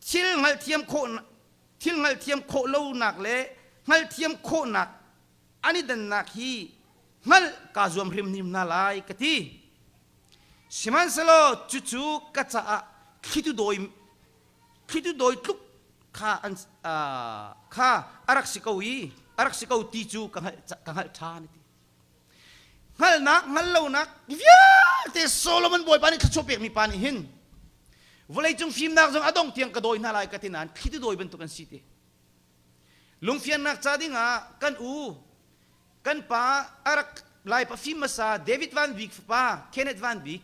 thil hngalhthiam khawh thil hngalhthiam khawh lonak le hngalhthiam khawhnak an i dannak hi hngalh kaa zuam hrimhrim hna lai ka ti. Sihmanhsehlaw cucu ka caah thlitu dawi thlitu dawi tluk kha an kha a rak si ko i a rak si ko ti cu ka hngalh ka hngalh ṭhan a ti. Hngalhnak hngalh lonak vialte Solomon bawipa nih thluachuah pekmi pa nih hin vawleicung fimnak zong a dong tiang ka dawi hna lai ka ti nain thlitu dawi bantuk an si ti. Lungfiannak ca dingah kan u kan pa a rak Laipa fim hmasa David Van Bik fapa Kenneth Van Bik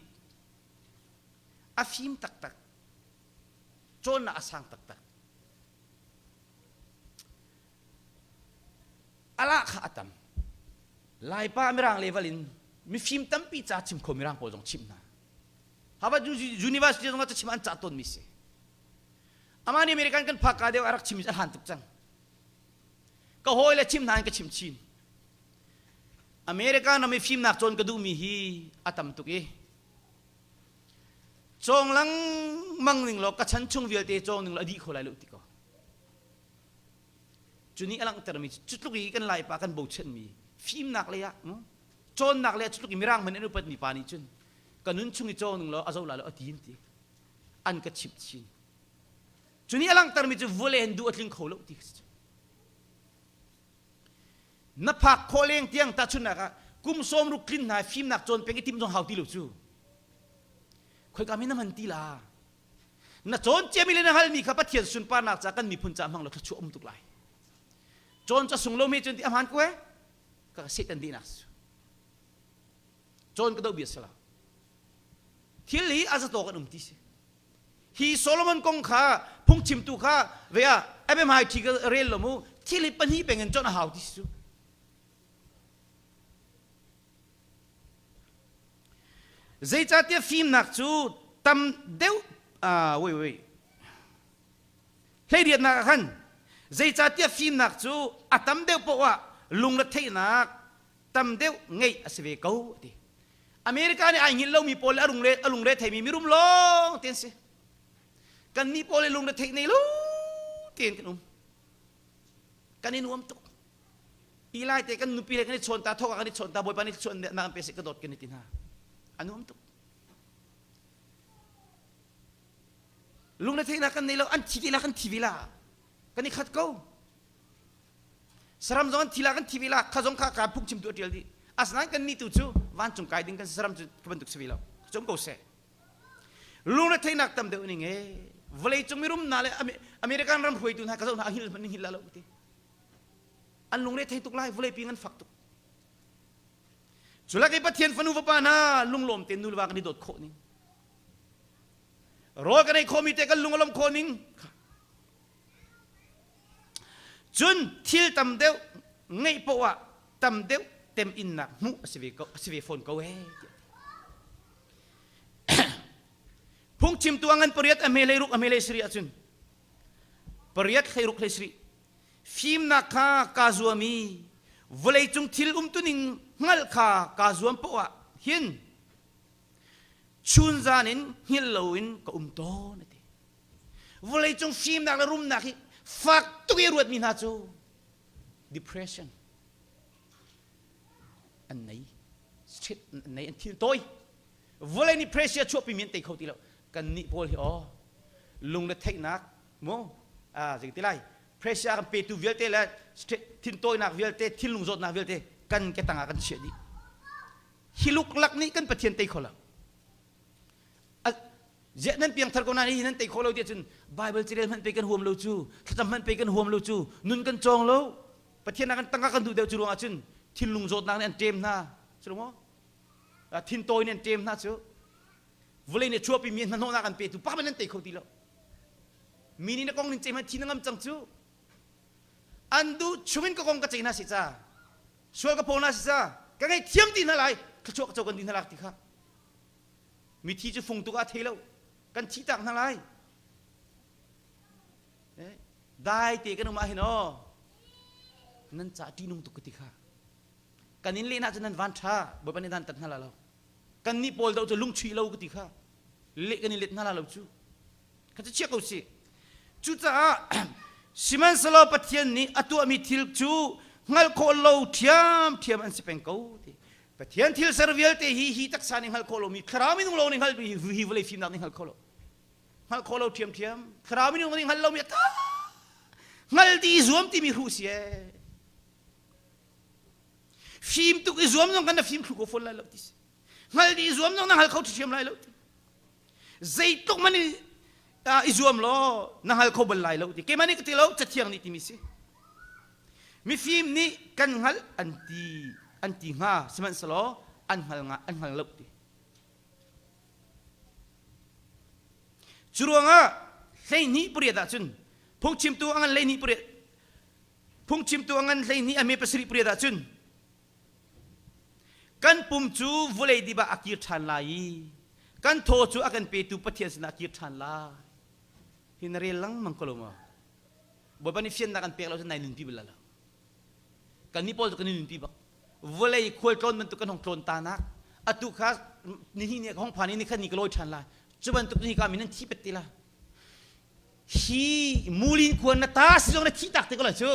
a fim taktak cawnnak a sang taktak alah kha a tam Laipa Mirang level in mifim tampi ca chim kho Mirang pawl zong chimh hna Harvard University zong ah cachim an cah tawnmi si amah nih American kan phak ka deuh a rak chim a hlan tuk cang ka hawi le chim hna in ka chim chin America ram i fimnak cawn ka duhmi hi a tam tuk i cawng lengmang ning law ka chan chung vialte cawng ning law a dih kho lai lo ti ko cu nih a langhtermi cu tluk i kan laipa kan bochanmi fimnak lei ah cawnnak lei ah cu tluk i mirang hmanh an upatmi pa nih cun ka nun chung i cawng ning law a zo lai lo a ti in ti an ka chimh chin Cu nih a langhtermi cu vawlei hin duh a tling kho lo ti khi si. Na phak khawh leng tiang tahchunhnak ah kum 60 tlin hna fimnak cawn peng i tim zong hau ti lo cu. Khoika mi na hman ti la. Na cawn ciami le na halmi kha Pathian sunparnak ca kan miphun ca hmang lo thluachuah um tuk lai. Cawn ca sung lo mi cun ti a hmaan ko eh? Ka Satan dihnak su. Cawn ka doh bia sala. Thil hi a zatawk an um ti si. Hi Solomon kong kha phungchimtu kha ve ah MMIT ka rel lo mu thil hi pahnih peng in chawnh a hau ti si cu. Zeicahtiah fimnak cu tam deuh ah wait wait hleiriatnak ah khan zeicahtiah fimnak cu a tam deuh poah ah lungretheihnak tam deuh ngeih a si ve ko a ti. America nih ai hngilh lomi pawl le a lungre a lungre theimi mirum lawng te an si. Kannih pawl le lungre theih nei lo tein kan um. Kan i nuam tuk. Ilai te kan nupi he kan i chawn ta thawk ah kan i chawn ta Bawipa nih chuan na kan pe seh ka dawt kan i ti hna. A nuam tuk. Lungre theihnak kan nei lo an thi ti la kan thi ve la. Kan i khat ko. Saram zong an thi la kan thi ve la kha zong kha ka phungchim tu a ṭial dih. Asinain kan nih tu cu vancung kai ding kan si saram cu ka bantuk si ve lo. Cum ko seh. Lungretheihnak tam deuh ning e vawleicung mirum hna le American ram hruaitu hna ka zoh hna a hngilh hmanh hngilh la lo ti. An lungre thei tuk lai vawleipi ngan fak tuk. Culak i Pathian fanu fapa hna lunglawm tein nu le va kan i dawt khawh ning. Rawl kan ei khawhmi te kan lung a lawm khawh ning. Cun thil tam deuh ngeih poah ah tam deuh teminnak hmuh a si ve ko a si ve fawn ko ee tiah Phungchimtu a ngan pariat a hme hleiruk a hme hleisarih ahcun pariat hleiruk hleisarih fimnak kha kaa zuam i vawleicung thil umtuning hngalh kha kaa zuam poah ah hin chunzan in hngilh loin ka um tawn a ti. Vawleicung fimnak le rumnak hi fak tuk i ruatmi hna cu depression an nei stress an nei an thil tawi vawlei nih pressure chuahpimi an tei kho ti lo kan nih pawl hi aw lung le theihnak mu a zei ti lai pressure kan petu vialte le thintawinak vialte thinlung zawtnak vialte kan ke tangah kan chiah dih hi luklak nih kan Pathian tei kho lo Ziah nan piangthar ko nain hi nan tei khawh lo tiah cun Bible carel hmanh pei kan huam lo cu, thlacam hmanh pei kan huam lo cu, nun kan cawng lo. Pathian ah kan tangka kan duh deuh cu ruangah cun thinlung zawtnak nih an ṭem hna. Cu maw? Thintawi nih an ṭem hna cu. Vawlei nih chuahpi mi hnahnawhnak an petu pakhat nan tei kho ti lo. Mi nih na kong nin ceih hmanh thi na ngam cang cu. An duh chungin ka kong ka ceih hna si ca. Sual ka phaw hna si ca. Ka ngaihthiam ti hna lai. Thluachuah ka co kan ti hna lak ti kha. Mithi cu fung tuk ah thei lo. Kan thih tak hna lai. Dai te kan um ah hin aw. Nan ca ṭihnung tuk ka ti kha. Kan in lehna cu nan van ṭha. Bawipa nih dan tat hna la lo. Kan nih pawl do cu lungchuih lo ka ti kha. Leh kan in let hna la lo cu. Kha cu chia ko si. Cucaah sihmanhsehlaw Pathian nih a tuahmi thil cu hngalh khawh lo ṭhiamṭhiam an si peng ko ti. Pathian thil ser vialte hi hi taksa nih hngalh khawh lomi thlarau minung lawng nih hngalhmi hi vawlei fimnak nih hngalh khawh lo. Hngalh khawh lo ṭhiamṭhiam. Thlarau minung nih hngalh lomi a hngal ti i zuam timi hruh si ee. Fim tuk i zuam zong kan na fim thlu ko fawn lai lo ti si. Hngal ti i zuam zong na hngal kho ṭhiam lai lo ti. Zeitluk man i zuam law na hngal kho bal lai lo ti. Keimah nih ka ti lo, Cathiang nih timi si. Mifim nih kan hngalh an ti an ti hnga sihmanhsehlaw an hngal nga an hngal lo ti. Cu ruangah 12 pariat ahcun phungchimtu a ngan 12 pariat phungchimtu a ngan 12 a me pasarih pariat ahcun Kan pum cu vawlei dip ah a kir ṭhan lai i kan thaw cu a kan petu Pathian sinah a kir ṭhan lai. Hi na rel lengmang ko lo maw? Bawipa nih fiannak an pek lo cun nai nunpi bal lo. Kannih pawl cu kan i nunpi bak. Vawlei khualtlawn bantuk kan hong tlawn ta nak atu kha nihin ni ka hong phan i nikhat ni ka lawi ṭhan lai. Cu bantuk ni ka min an thi pet ti la. Hi mulin khua na ta si zong na thi tak te ko lai cu.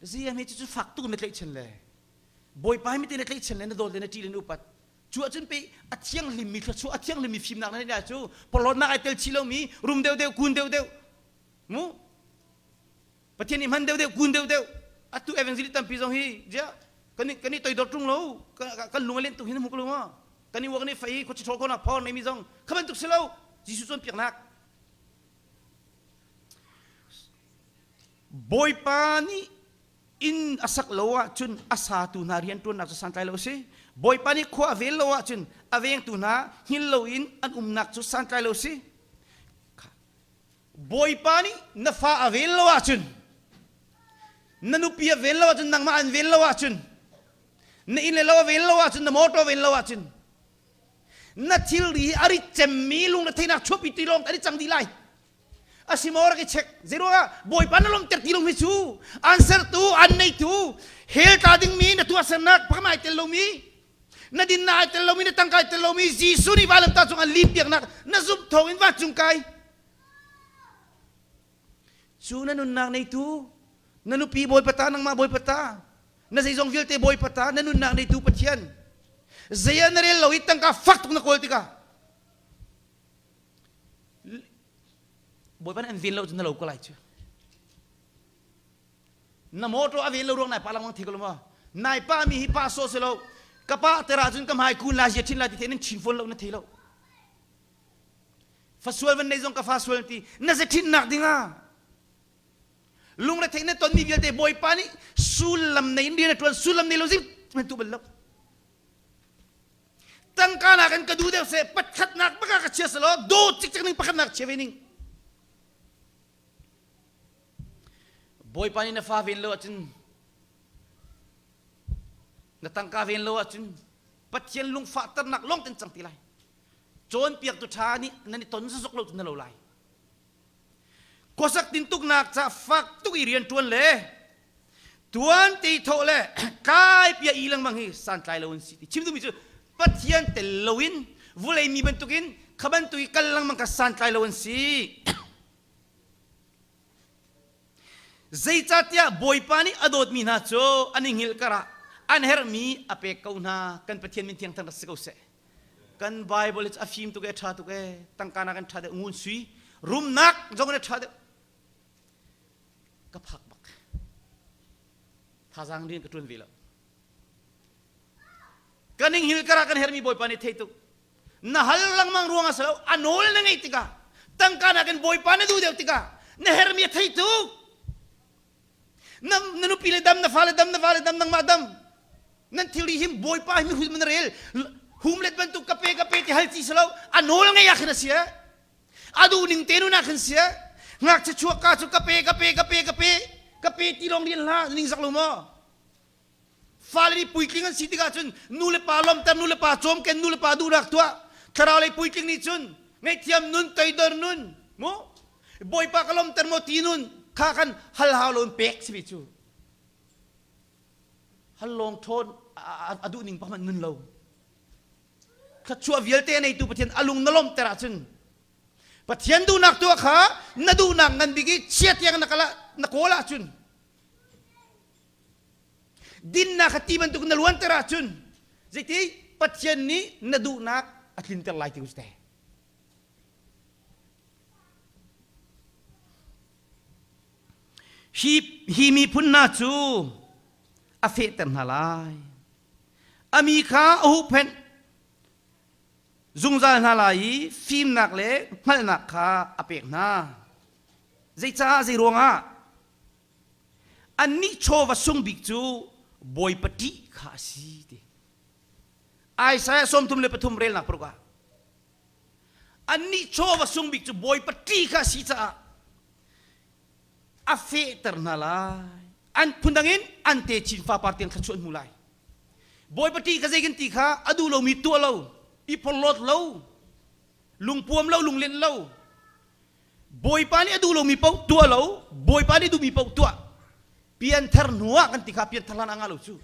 Ziah mi cu fak tuk na tlaihchan le Bawipa hi mite na tlaihchan le na dawt le na ṭih le na upat. Cu ahcun pe a thianghlimmi thluachuah a thianghlimmi fimnak na neih cu porhlawtnak ai tel chih lomi rum deuhdeuh kun deuhdeuh mu Pathian nih hman deuhdeuh kun deuhdeuh atu evangelist tampi zong hi ziah kan i kan i toidor ṭung lo kan lung a lenh tuk hi na hmu ko lo maw kan i uak ni fei khuachi ṭhawl ko phor neimi zong kha bantuk si lo Jesuh cawnpiaknak Bawipa nih inn a sak lo ahcun a satu hna rianṭuannak cu santlai lo a si. Bawipa nih khua a vel lo ahcun a vengtu hna hngil loin an umnak cu santlai lo a si. Bawipa nih na fa a vel lo ahcun na nupi a vel lo ahcun nangmah an vel lo ahcun na inn le lo a vel lo ahcun na motor a vel lo ahcun na thilri hi a rit cemmi lungretheihnak chuahpi ti lawng an i cang dih lai. A si maw rak i check. Zeiruangah Bawipa na lawmter ti lomi cu an sertu, an neitu, hell tla dingmi na tuahsernak pakhat ai tel lomi, na dinnak ai tel lomi, na tangka ai tel lomi, Jesuh nih vailamtah cung an limpiaknak na zumh thawng in vancung kai. Cu na nunnak neitu, na nupi Bawipa ta, nangmah Bawipa ta, na zeizong vialte Bawipa ta, na nunnak neitu Pathian. Zei ah na rel lo i tangka fak tuk na kawl tikah Bawipa nih an ven lo cun na lo ko lai cu. Na motor a ven lo ruang nai pa langmang thei ko lo maw? Nai pa mi hi pa so si lo. Ka pa tera cun ka hmai kun la zia thin la ti the nan chin fawn lo na thei lo. Fa sual van nei zong ka fa sual ti na ze thin nak ding ah lungre theih na ton mi vialte Bawipa nih sullam nei in rian a tuan sullam nei lo zik man tu bal lo. Tangka nakin ka duh deuh seh pakhatnak bak ah ka chia selaw dawt cikcek ning pakhatnak chia ve ning. Bawipa nih na fa ven lo ahcun na tangka ven lo ahcun Pathian lungfahternak lawng ten cang ti lai. Cawnpiaktu ṭha nih nan i ton zazok lo cun na lo lai. Khuasak tintuknak ca fak tuk i rianṭuan le tuan te thawh le kai pia i lengmang hi santlai lo an si ti chim duhmi cu Pathian tel loin vulei mi bantukin kha bantuk i kal lengmang kha santlai lo an si. Zeicahtiah Bawipa nih a dawtmi hna cu an i hngilh karah an herhmi a pek ko hna kan Pathian min thiang thang rak si ko seh. Kan Bible hi a fim tuk e a ṭha tuk e tangka nak in ṭha deuh ngun sui rumnak zong in a ṭha deuh ka phak bak thazaang rian ka ṭuan ve lo kan ing hil kara kan hermi bawipa nih thei tuk na hal lengmang ruang ah silo a nawl na ngeih tikah tangka nakin bawipa na duh deuh tikah na hermi a thei tuk Na, na nupi le dam, na fale dam, na vale dam, nangmah dam. Nan thilri him bawipa hi mihrut man rel. Hum let bantuk ka pe ka pe ti hal ci silo a nawl ngei ah khin a si eh. A duh ning te nun ah khin sia. Ngakchia chuak ka cu ka pe ka pe ka pe ka pe ka pe ti lawng rian hlah ning zak lo maw? Fale nih puitling an si tikah cun nu le pa lawmter, nu le pa cawmken, nu le pa duhnak tuah. Thlarau lei puitling nih cun ngaihthiam nun, toidor nun, mu Bawipa ka lawmter maw ti nun kha khan hal hau lo in pek si ve cu. Hal lawng ṭhawn a duh ning pa nun lo. Thluachuah vialte a neitu Pathian a lung na lawmhter ahcun Pathian duhnak tuah kha na duhnak ngan bik i chia tiang na kal na kawl ahcun dinnak kha ti bantuk na luanter ahcun zeiti Pathian nih na duhnak a tlinter lai ti ku te. Hi, hi miphun hna cu a fehter hna lai. A mi kha a huhphenh zungzal hna lai i fimnak le hngalhnak kha a pek hna. Zeicah zei ruangah? Annih chawva sung bik cu Bawipa ṭih kha a si ti. Isaiah 33 relnak paruk ah annih chawva sung bik cu Bawipa ṭih kha a si caah a fehter hna lai. An phundang in an techin fapar tiang thluachuah an hmu lai. Bawipa ṭih kha zei kan ti kha a duh lomi tuah lo, i porhlawt lo, lungpuam lo, lunglenh lo. Bawipa nih a duh lomi paoh tuah lo, Bawipa nih duhmi paoh tuah. Pianthar hnu ah kan ti kha pianthar hlan ah ngah lo cu.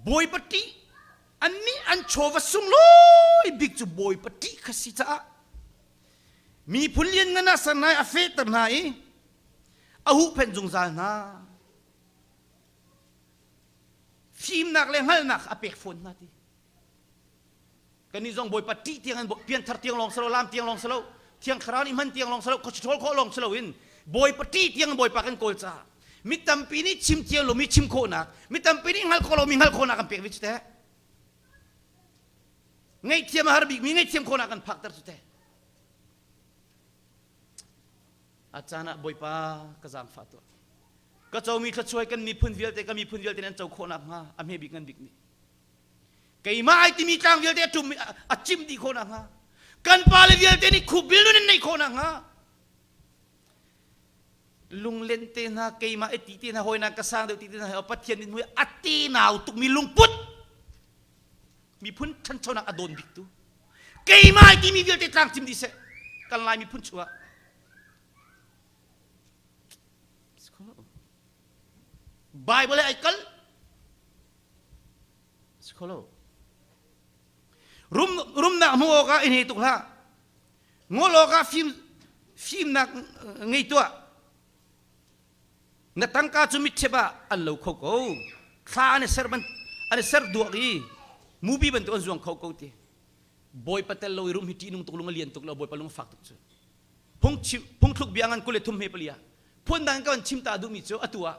Bawipa ṭih annih an chawva sunglawi bik cu Bawipa ṭih kha si caah miphun lianngan ah ser hna i a fehter hna i a huhphenh zungzal hna. Fimnak le hngalhnak a pek fawn hna ti. Kannih zong Bawipa ṭih tiang in pianthar tiang lawng si lo, laam tiang lawng si lo, Thiang Thlarau nih hman tiang lawng si lo, khuachiṭhawl khawh lawng si loin Bawipa ṭih tiang in Bawipa kan kawl caah mi tampi nih chim thiam lomi chim khawhnak, mi tampi nih hngalh khawh lomi hngalh khawhnak kan pek ve cu teh. Ngaihthiam a har bikmi ngaihthiam khawhnak kan phakter cu teh. A caan ah Bawipa ka zaangfah tuah. Ka comi thluachuai kan miphun vialte ka miphun vialte nan co khawh nakhnga a hme bik ngan bik nih keimah ai timi tlang vialte a ṭum a cim dih khawh nakhnga kan pale vialte nih khupbil nun an neih khawh nakhnga lunglen te hna keimah i ti te hna hawi ka sang deuh ti te hna Pathian nih mui a te nau tukmi lungput miphun ṭhanchonak a dawn bik tu keimah ai timi vialte tlang cim dih seh kan lai miphun chungah Bible ai kal Si kho lo. Rum, rumnak hmuh awkah i hne tuk hlah. Ngol awkah fim, fimnak ngei tuah. Na tangka cu mitṭhep ah an lo kho ko. Thla an i ser ban, an i ser duak i mupi bantuk an zuang kho ko ti. Bawipa tel lo i rum hi ṭihnung tuk lung a lian tuk lo Bawipa lung a fak tuk cu. Phungchim, phungthluk bia ngan 23 he pali ah phundang ka van chim ta duhmi cu atu ah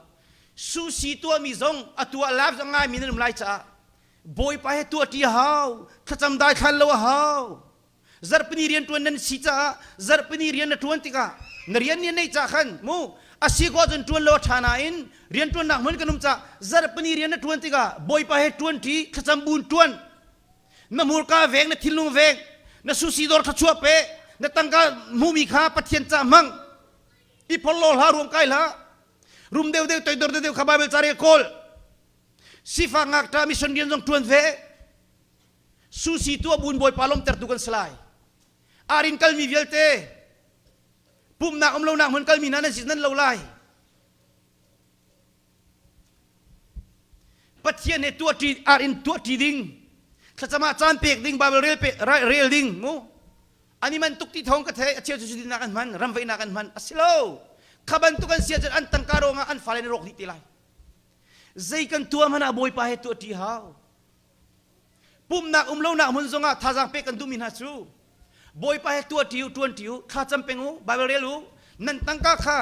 susi tuahmi zong atu ah live zong ngaimi nan um lai caah bawipa he tuah ṭi a hau thlacam dai thlan lo a hau zarhpini rian ṭuan nan si caah zarhpini rian na ṭuan tikah na rian nih neih cah khan mu a si ko ahcun ṭuan lo a ṭha nain rian ṭuannak hmun kan um cah zarhpini rian na ṭuan tikah bawipa he ṭuan ṭi thlacam buin ṭuan na hmurka veng na thinlung veng na susi dawr thluachuah pe na tangka hmuhmi kha Pathian ca hmang i phorhlaw hlah ruam kai hlah rum deuh deuh toidor deuh deuh kha Bible ca rel kawl sifak ngakṭah mission rian zong ṭuan ve susi tuah bun bawipa lawmtertu kan si lai arin kalmi vialte pumhnak um lonak hmun kalmi hna nan si nan lo lai Pathian he tuahṭi ar in tuahṭi ding thlacam ah caan pek ding Bible rel pe rel ding mu an i man tuk ti thawng ka thei a cheu cu dinnak an hman ramveihnak an hman a si lo kha bantuk an si ahcun an tangka ruangah an fale an rawk dih te lai zei kan tuah hmanh ah Bawipa he tuahṭi hau Pumhnak um lonak hmun zongah thazaang pek kan duhmi hna cu Bawipa he tuahṭi u, ṭuanṭi u, thlacam peng u, Baibal rel u, nan tangka kha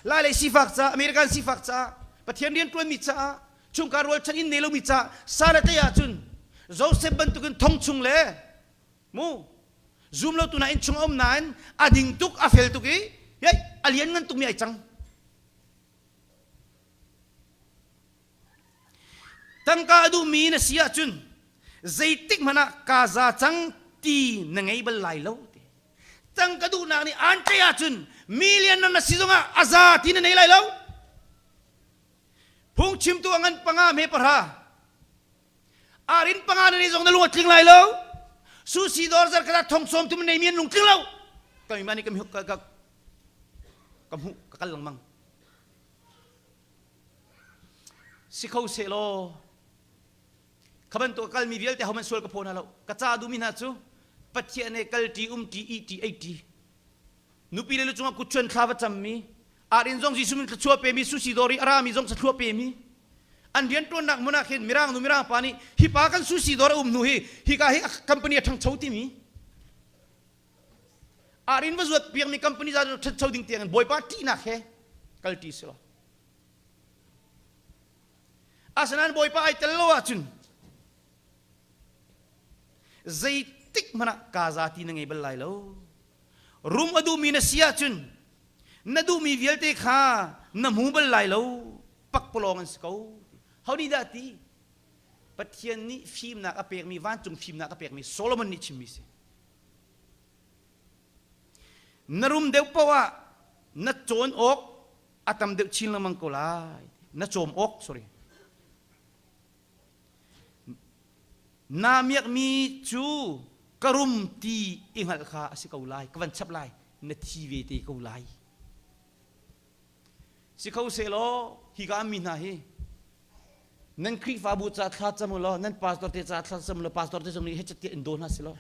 Lailei sifak ca, American sifak ca, Pathian rian ṭuanmi caah, chungkhar rualchan inn nei lomi ca san a tlaih ahcun Joseph bantukin thong chung le mu zum lo tu na inn chung a um nain a ding tuk a fel tuk i hei a lian ngan tukmi ai cang. Tangka a duhmi na si ahcun zeitik hmanh ah kaa za cang ti na ngei bal lai lo ti. Tangka duhnak nih aan tei ahcun million na si zongah a za ti na nei lai lo. Phungchimtu a ngan panga hme pahra. Arin panga na nei zong na lung a tling lai lo. Susi dawr zar kata thong sawm tum nei mi an lung tling lo. Kami mani kami ka ka ka hmuh ka kal lengmang. Si kho seh law kha bantuk a kalmi vialte hohmanh sual ka phaw hna lo ka ca duhmi hna cu Pathian he kal ṭi um ṭi ih ṭi ei ṭi nupi le lu cungah kutchuan thla va cammi arin zong Jesuh min thluachuah pemi susi dawr i a rami zong thluachuah pemi an rianṭuannak hmun ah khin mirang nu mirang pa nih hi pa kan susi dawr a um hnu hi hika hi company a ṭhangcho timi arin va zuat piakmi company za ṭhancho ding tiangin bawipa ṭihnak he kal ṭi si lo Asinain Bawipa ai tel lo ahcun zeitik hmanh ah kaa za ti na ngei bal lai lo. Rum a duhmi na si ahcun na duhmi vialte kha na hmu bal lai lo. Pakpalawng an si ko. Ho nih dah ti? Pathian nih fimnak a pekmi, vancung fimnak a pekmi Solomon nih chimmi si. Na rum deuh paoh ah na cawn awk a tam deuh chin lengmang ko lai. Na cawm awk, sorry. Naa miakmi cu ka rum ti i hngalh kha a si ko lai. Ka van chap lai. Na thi ve te ko lai. Si kho sehlaw hika mi hna hi nan Khrihfabu ca thla cam u law nan pastor te ca thla cam u law pastor te zong nih hechet tiah in daw hna si law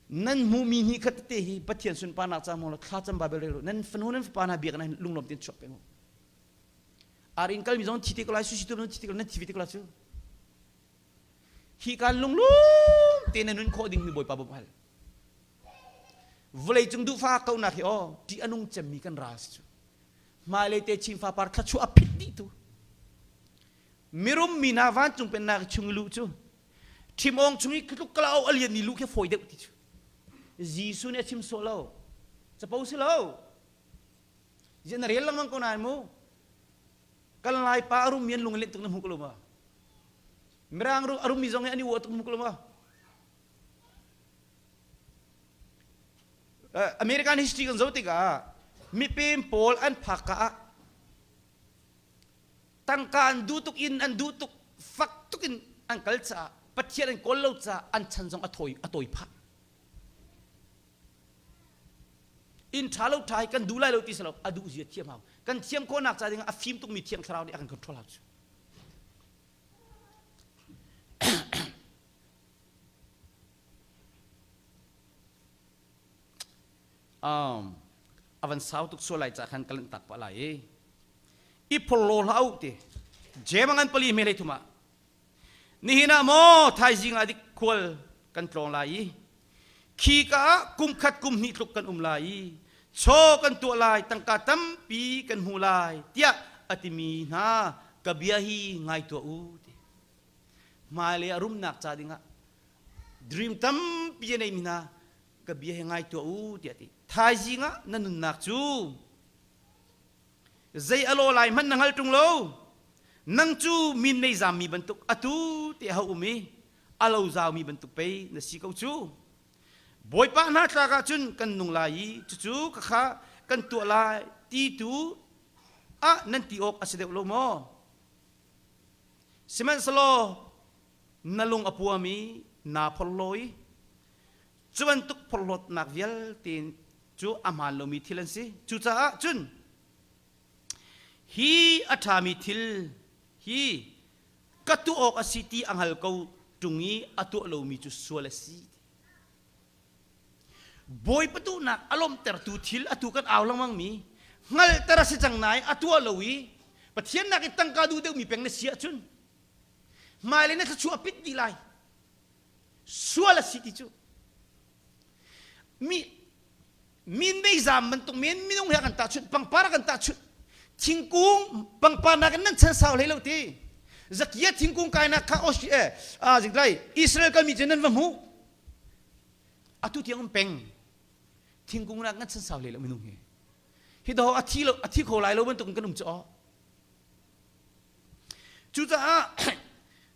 Nan hmuhmi hnih khat tete hi Pathian sunparnak ca hmang law thlacam Baibal rel u. Nan fanu nan fapa hna biakinn ah lunglawm tein chuak peng u. Ar in kalmi zong thi te ko lai, sushi tu zong thi te ko lai, nan thi ve te ko lai cu. Hi kan lunglum te na nun khawh ding hi Bawipa bawmh hal. Vawlei cung duhfa kaunak hi aw ṭih a nung cemmi kan ral si cu. Hmailei te chin fapar thluachuah a phit dih tu. Mirum mi hna vancung pennak chung luh cu Ṭhimawng chung i tluk kala a lianmi lu khi fawi deuh ti cu. Jesuh nih a chim sawh lo. Capo si lo. Ziah na rel lengmang ko nain mu. Kan lai pa a rummi an lung a tuk na hmu ko lo ma? Mirang a rummi zong hi an i uah tuk na hmu ko lo ma? American history kan zoh tikah mipem pawl an phak ka ah tangka an duh tuk in an duh tuk fak tuk in an kal caah Pathian an kawl lo caah an chan zong a thawi a tawi phah inn ṭha lo ṭha hi kan duh lai lo ti si lo a duh zia thiam hau kan thiam khawhnak ca dingah a fim tukmi thiang thlarau nih a kan control hau cu um, a van sau tuk sual lai ca khan ka lanh tak pah lai i i phorhlaw hlah u ti jem a ngan pali hme hlei thum ah nihin ah maw thaizing ah dik khual kan tlawng lai i khi ka ah kum khat kum hnih tluk kan um lai i chaw kan tuah lai tangka tampi kan hmu lai tiah a timi hna ka bia hi ngai tuah u ti hmailei a rumnak ca dingah dream tampi a neimi hna ka bia hi ngai tuah u tiah ti thaizing ah na nunnak cu Zei a law lai hmanh na hngal ṭung lo. Nang cu min nei zammi bantuk atu te a um i a lo zaumi bantuk pei na si ko cu. Bawipa hna tlak ahcun kan nung lai i cucu khakha kan tuah lai ti tu ah nan ti awk a si deuh lo maw? Sihmanhsehlaw na lung a puam i naa phorhlaw i cu bantuk phorhlawtnak vialte cu a hmaan lomi thil an si. Cucaah cun hi a ṭhami thil hi ka tuah awk a si ti a hngal ko ṭung i a tuah lomi cu sual a si. Bawipa duhnak a lawmhtertu thil atu kan au lengmangmi hngalhter a si cang nain a tuah lo i Pathian nakin tangka duh deuhmi peng na si ahcun hmailei na thluachuah a pit dih lai. Sual a si ti cu mi min meizam bantuk men minung he kan tahchunh pangpar kan tahchunh thingkung pangpar nakin nan chan sau hlei lo ti zakia thingkung kainak kha eh zingtlai Israel kalmi cu nan va hmu atu tiang um peng thingkung nak nan chan sau hlei lo minung hi hi do a thi lo a thi kho lai lo bantuk kan um chu cucaah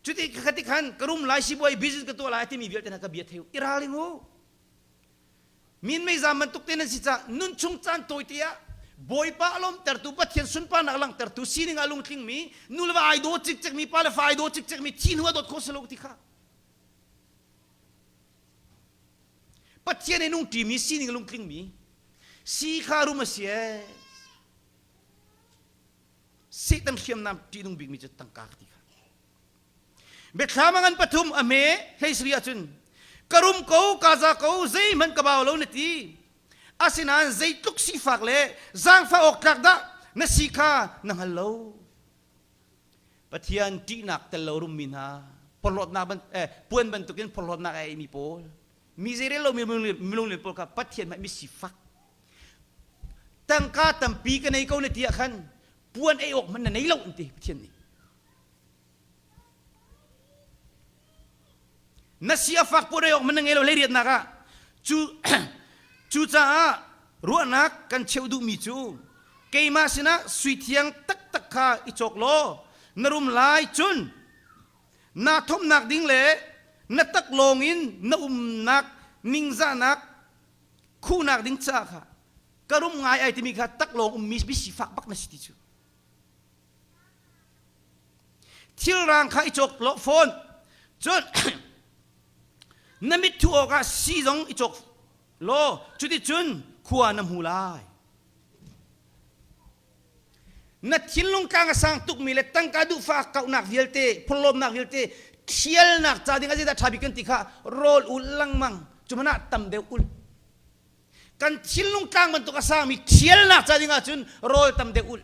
cuti khati khan ka rum lai sibuai business ka tuah lai timi vialte hna ka bia theu i ralring u. Min meizam bantuk te nan si caah nun chung caan tawite ah Bawipa a lawmtertu Pathian sunparnak langhtertu sining ah lungtlingmi nu le va ai daw cikcekmi pa le fa ai daw cikcekmi thi hnu a dawt khawh si lo ti kha Pathian he nung ṭimi sining lungtlingmi si kha rum a si ee Satan hriamnam ṭihnung bikmi cu tangka ka ti kha Biathlam a ngan pathum a hme hleisari ahcun ka rum ko ka za ko zeihmanh ka bau lo na ti asinain zeitluk sifak le zaangfah awk tlak dah na si kha na hngal lo Pathian ṭihnak tel lo rummi hna porhlawtnak ban eh, puan bantukin porhlawtnak a eimi pawl mi zeirel lomi milung pawl kha Pathian hmanh mi sifak tangka tampi ka nei ko na ti ah khan puan ei awk hmanh na nei lo an ti Pathian nih Na si a fak puan ei awk hmanh na ngei lo hleiriatnak ah cu cucaah ruahnak kan cheuh duhmi cu keimah sinah sui thiang taktak kha i cawk law na rum lai cun naa thomhnak ding le na taklawng in na umnak ningzahnak khuhnak ding caah kha ka rum ngai ai timi kha taklawng ummi sifak bak na si ti cu Thilrang kha i cawk law fawn. Cun na mit thuh awkah sii zong i cawk law cuticun khua na hmu lai. Na thinlung tlang a sang tukmi le tangka duhfah kauhnak vialte, phurlawmnak vialte thialnak ca ding ah zeidah ṭha bik kan ti kha rawl ul lengmang. Cu hmanh ah tam deuh ul. Kan thinlung tlang bantuk a sangmi thialnak ca ding ahcun rawl tam deuh ul.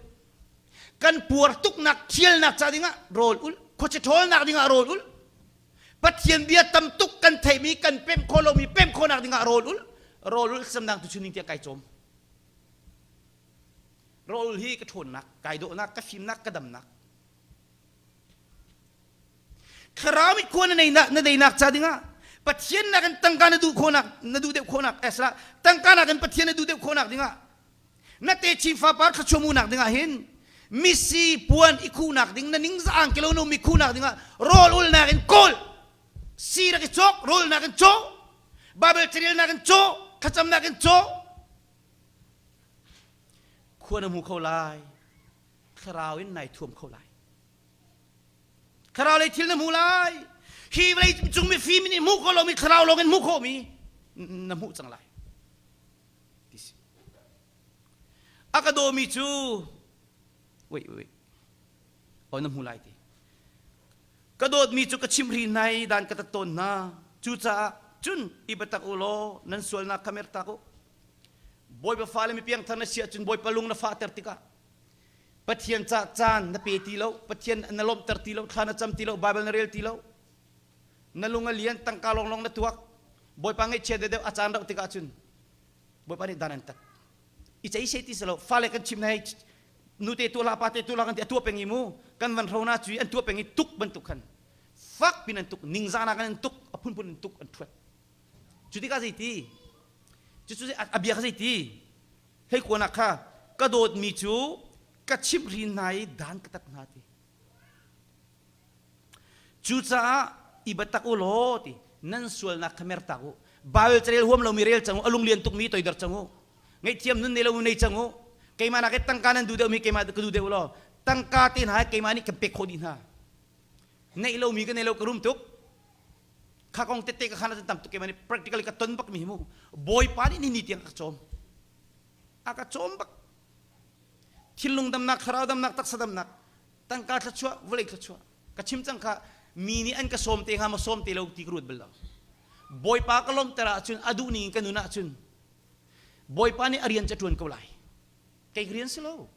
Kan puar tuknak thialnak ca dingah rawl ul, khuaci ṭhawlnak dingah rawl ul. Pathian bia tam tuk kan theihmi kan pemh khawh lomi pemh khawhnak dingah rawl ul. Rawl ul samdang tu chuning tiah kai cawm. Rawl ul hi ka ṭhawnnak, kai dawhnak, ka fimnak, ka damnak. Thlarau mit khua na neinak na deinak ca dingah Pathian nakin tangka na duh khawhnak na duh deuh khawhnak esla tangka nakin Pathian na duh deuh khawhnak dingah na techin fapar thluachuah dingah hin misi puan i khuhnak ding na ningzah angkilo no mi khuhnak dingah rawl ulnak in kawl si rak i cawk rawlnak in caw Bible carelnak in caw thlacamnak in caw khua na hmu kho lai thlarau in nai thuam kho lai thlarau lei thil na hmu lai hi vawlei cung mifim nih hmuh khawh lomi thlarau lawng in hmuh khawhmi na hmuh cang lai ti si. A ka dawmi cu wait wait oh na hmu lai ti. Ka dawtmi cu ka chimhri hna i dan ka tat tawn hna. Cucaah cun i biatak u law nan sualnak kha mertak u. Bawipa fale mi piangthar na si ahcun Bawipa lung na fahter tikah Pathian ca caan na pe ti lo, Pathian na lawmhter ti lo, thla na cam ti lo, Bible na rel ti lo. Na lung a lian, tangka lawnglawng na tuak. Bawipa ngaihchia deuhdeuh a caan rauh tikah cun Bawipa nih dan an tat. I cei se ti si lo, fale kan chim hei nute tuah la pate tuah la kan ti a tuah peng i mu kan van hro na cui an tuah peng i tuk bantuk khan fak pin an tuk ningzahnak an tuk a phunphun an tuk an thuat cu tikah zei ti cucu a bia kha zei ti hei kuanak kha ka dawtmi cu ka chimh hrin hna i dan ka tat hna ti Cucaah i biatak u law ti nan sualnak kha mertak u. Baibal carel huam lomi rel cang u, a lunglian tukmi toidor cang u. Ngaihthiam nun nei lo nei cang u. Keimah nak tangka nan duh deuhmi keimah ka duh deuh law tangka te hna keimah nih kan pek khawh dih hna. Neih lomi ka nei lo ka rum tuk. Kha kong tette ka khan ahcun tam tuk keimah nih practically ka ton bak mi hi mu. Bawipa nih ni ni tiang a ka cawm. A ka cawm bak. Thinlung damnak, thlarau damnak, taksa damnak. Tangka thluachuah vawlei thluachuah ka chim cang kha mi nih an ka sawm te hnga maw sawm te lo ti ka ruat bal lo bawipa ka lawmhter ahcun a duh ning in ka nun ahcun bawipa nih a rian cu a ṭuan ko lai kei ka rian si lo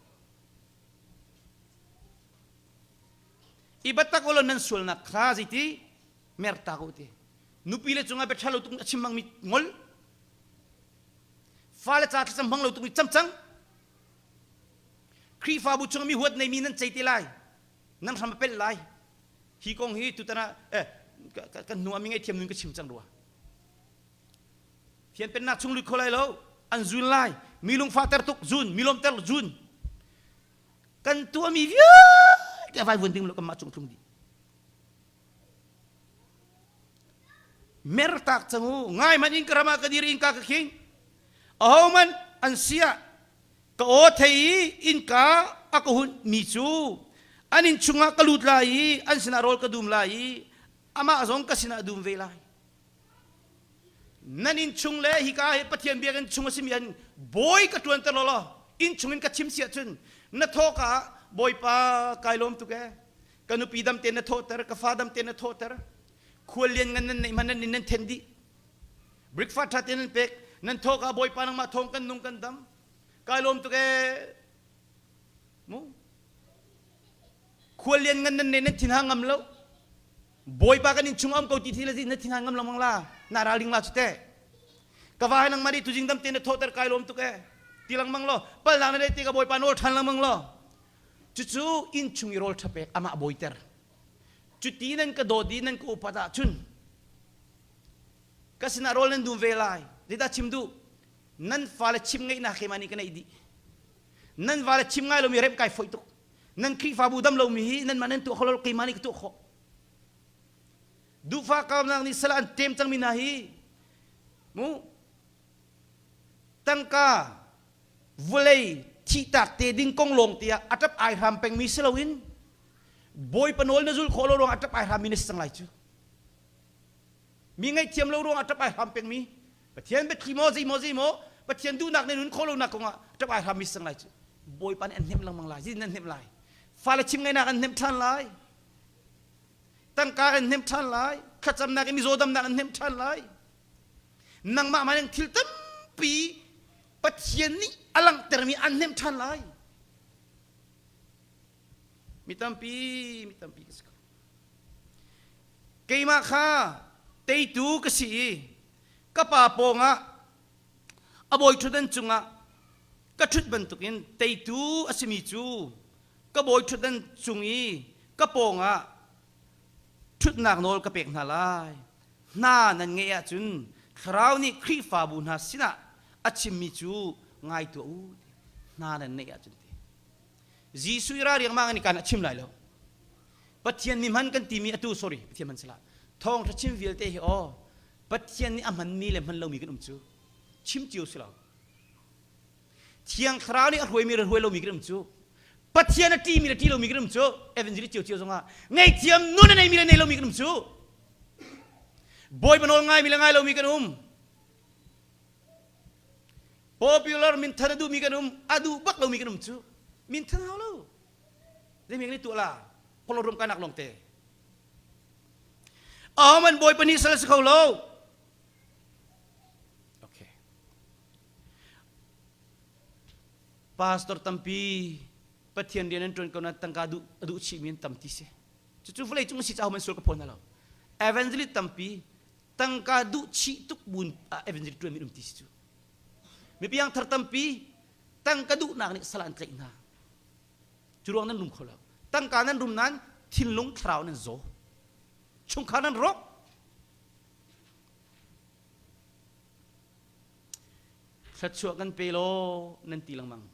i biatak ulaw nan sualnak kha zeiti mertak u ti nupi le cungah bia ṭha lo tuk a chim hmangmi ngol fale ca thlacam hmang lo tuk mi cam cang Khrihfabu chung mi huat neimi nan cei te lai nan hram a pelh lai hi kong hi tutan ah eh, kan hnu ah mi ngaihthiam nun ka chim cang rua Thian pennak chung lut kho lai lo an zun lai mi lungfahter tuk zun mi lawmter zun kan tuahmi vialte a vaivuan ding lo kanmah cung tlung dih mertak cang u ngai man in ka ram ah ka dir in ka ka khing. Ahohmanh an si ah ka aw thei i innka a ka hunhmi cu an inn chungah ka lut lai i an sinah rawl ka dum lai i amah zong ka sinah a dum ve lai. Nan inn chung le hika hi Pathian biakinn chung a simi an bawi ka ṭuanter law law inn chung in ka chim si ahcun na thawka ah Bawipa kai lawm tuk ee ka nupi dam tein na thawhter ka fa dam tein na thawhter khual lian ngan nan neih hmanh nan inn nan then dih breakfast ṭha tein nan pek nan thawka Bawipa nangmah thawng kan nung kan dam kai lawm tuk ee mu khual lian ngan nan nei nan thin ha ngam lo Bawipa kan inn chung um ko ti thi le na thin ha ngam lengmang la na ralring la cu te ka va nang mari tuzing dam te na thawhter kai lawm tuk e ti lengmang lo palnak na te ka Bawipa nawl ṭhan lengmang lo cucu inn chung i rawl ṭha pek amah bawiter cuti nan ka dawt i nan ka upat ahcun ka sinah rawl nan dum ve lai zeidah chim duh nan fale chim ngeihnak keimah nih ka neih dih nan vale chim ngai lomi remh kai foih tuk nan Khrihfabu dam lomi hi nanmah nan tuah kho lo keimah nih ka tuah khawh duhfah kaunak nih sal an ṭem cangmi hna hi mu tangka vawlei thihtak te ding kong lawng tiah a ṭap ai hram pengmi si loin Bawipa nawl na zulh khawh lo ruang a ṭap ai hrammi na si cang lai cu mi ngaihthiam lo ruang ah ṭap ai hram pengmi Pathian biathli maw zei maw zei maw Pathian duhnak ne nun khawh lonak kongah ṭap ai hrammi si cang lai cu Bawipa nih an hnemh lengmang lai zin an hnemh lai fale chim ngaihnak an hnemh ṭhan lai tangka an hnemh ṭhan lai thlacamnak in mizaw damnak an hnemh ṭhan lai nangmah man in thil tampi Pathian nih a langhtermi an hnemh ṭhan lai mi tampi mi tampi ka si ko Keimah kha teitu ka si i ka pa pawngah a bawi ṭhutdan cungah ka ṭhut bantukin teitu a simi cu ka bawi ṭhutdan cung i ka pawngah ṭhutnak nawl ka pek hna lai. Hna nan ngeih ahcun Thlarau nih Khrihfabu hna sinah a chimmi cu ngai tuah u. Hna nan neih ahcun ti. Jesuh i ra riangmang in kan a chim lai lo. Pathian mi hman kan timi atu sorry Pathian hman sila thawngtha chim vialte hi aw Pathian nih a hmanmi le hman lomi kan um cu chim cio si lo Thiang Thlarau nih a hruaimi le hruai lomi kan um cu Pathian a ṭihmi le ṭih lomi kan um cu evangelist cio cio zongah ngaihthiam nun a neimi le nei lomi kan um cu Bawipa nawl ngaimi le ngai lomi kan um popular minthan a duhmi kan um a duh bak lomi kan um cu minthan hau lo Zeimeng nih tuah la pholo rum kanak lawng te. Ahoman bawipa nih sal si kho lo. Okay. Pastor tampi Pathian rian an ṭuan ko na tangka duh a duh chihmi an tam ti si. Cucu vawlei cung si caah man sual ka phaw hna lo. Evangelist tampi tangka duh chih tuk bun evangelist ṭuan mi um ti si cu. Mi piangthar tampi tangka duhnak nih sal an tlaih hna. Cu ruang nan rum kho lo. Tangka nan rum nain thinlung thlarau nan zaw. Chungkhar nan rawk. Thluachuah kan pe law nan ti lengmang.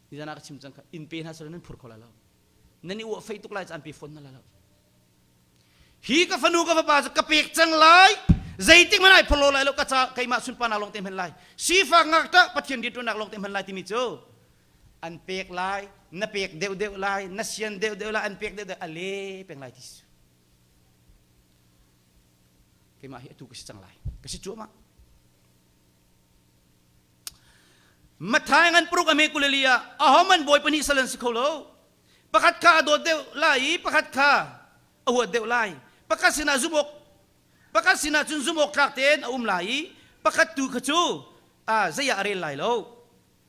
Nizan ah ka chim cang kha in pe hna sel nan phur kho lai lo. Nan i uah fei tuk lai caan pe fawn na lai lo. Hi ka fanu ka fapa cu ka pek cang lai. Zeitik hmanh ai phorlo lai lo ka ca keimah sunparnak lawng te hman lai. Sifak ngakṭah Pathian rianṭuannak lawng te hman lai timi cu an pek lai na pek deuhdeuh lai na sian deuhdeuh lai an pek deuhdeuh a le peng lai ti si keimah hi atu ka si cang lai ka si cuahmah Mathai ngan paruk a me kuleli ah ahoman bawi pahnih sal an si kho lo pakhat kha a dawt deuh lai i pakhat kha a huat deuh lai pakhat sinah zumh awk pakhat sinah cun zumh awk tlak tein a um lai i pakhat tu kha cu zei ah a rel lai lo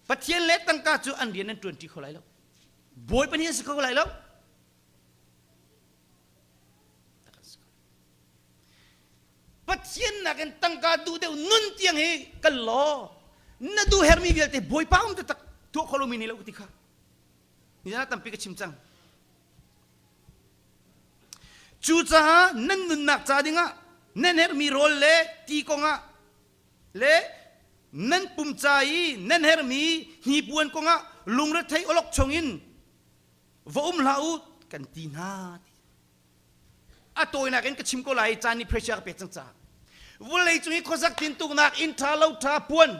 Pathian le tangka cu an rian an ṭuanṭi kho lai lo. Bawipa nih an si kho lai lo. Pathian nakin tangka duh deuh nun tiang hi kan law na duh hermi vialte Bawipa um taktak tuah kho lomi nei lo ti kha nizan ah tampi ka chim cang. Cucaah nan nunnak ca dingah nan herhmi rawl le ti kongah le nan pum ca i nan herhmi hnipuan kongah lungrethei awlok chungin va um hlah u kan ti hna a tawinak in ka chim ko lai caan nih pressure ka pek cang caah vawlei cung i khuasak tintuknak inn ṭha lo ṭha puan.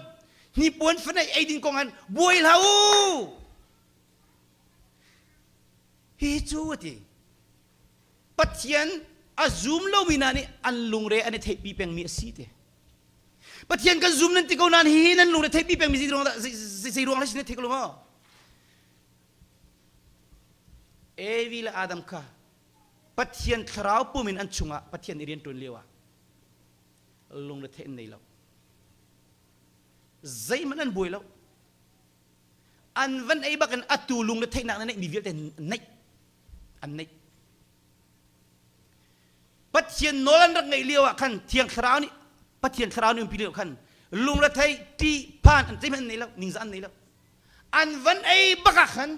Hnipuan fanaih eidin kong han buai hlah u. Hi cu a ti. Pathian a zum lomi hna nih an lungre an i theihpi pengmi a si te. Pathian kan zum nan ti ko nain hihi nan lungre theihpi pengmi zei ruang dah zei ruang dah thei ko lo maw? Evi le Adam kha Pathian thlarau pum in an chungah Pathian i rian ṭuan lio ah lungre theih an nei lo. Zeihmanh an buai lo. An van ei bak in atu lungre theihnak na neihmi vialte neih an neih. Pathian nawl an rak ngeih lio ah khan Thiang Thlarau nih Pathian Thlarau nih umpi lio khan lungrethei ṭih phan an zeihmanh an nei lo ningzah an nei lo an van ei bak ah khan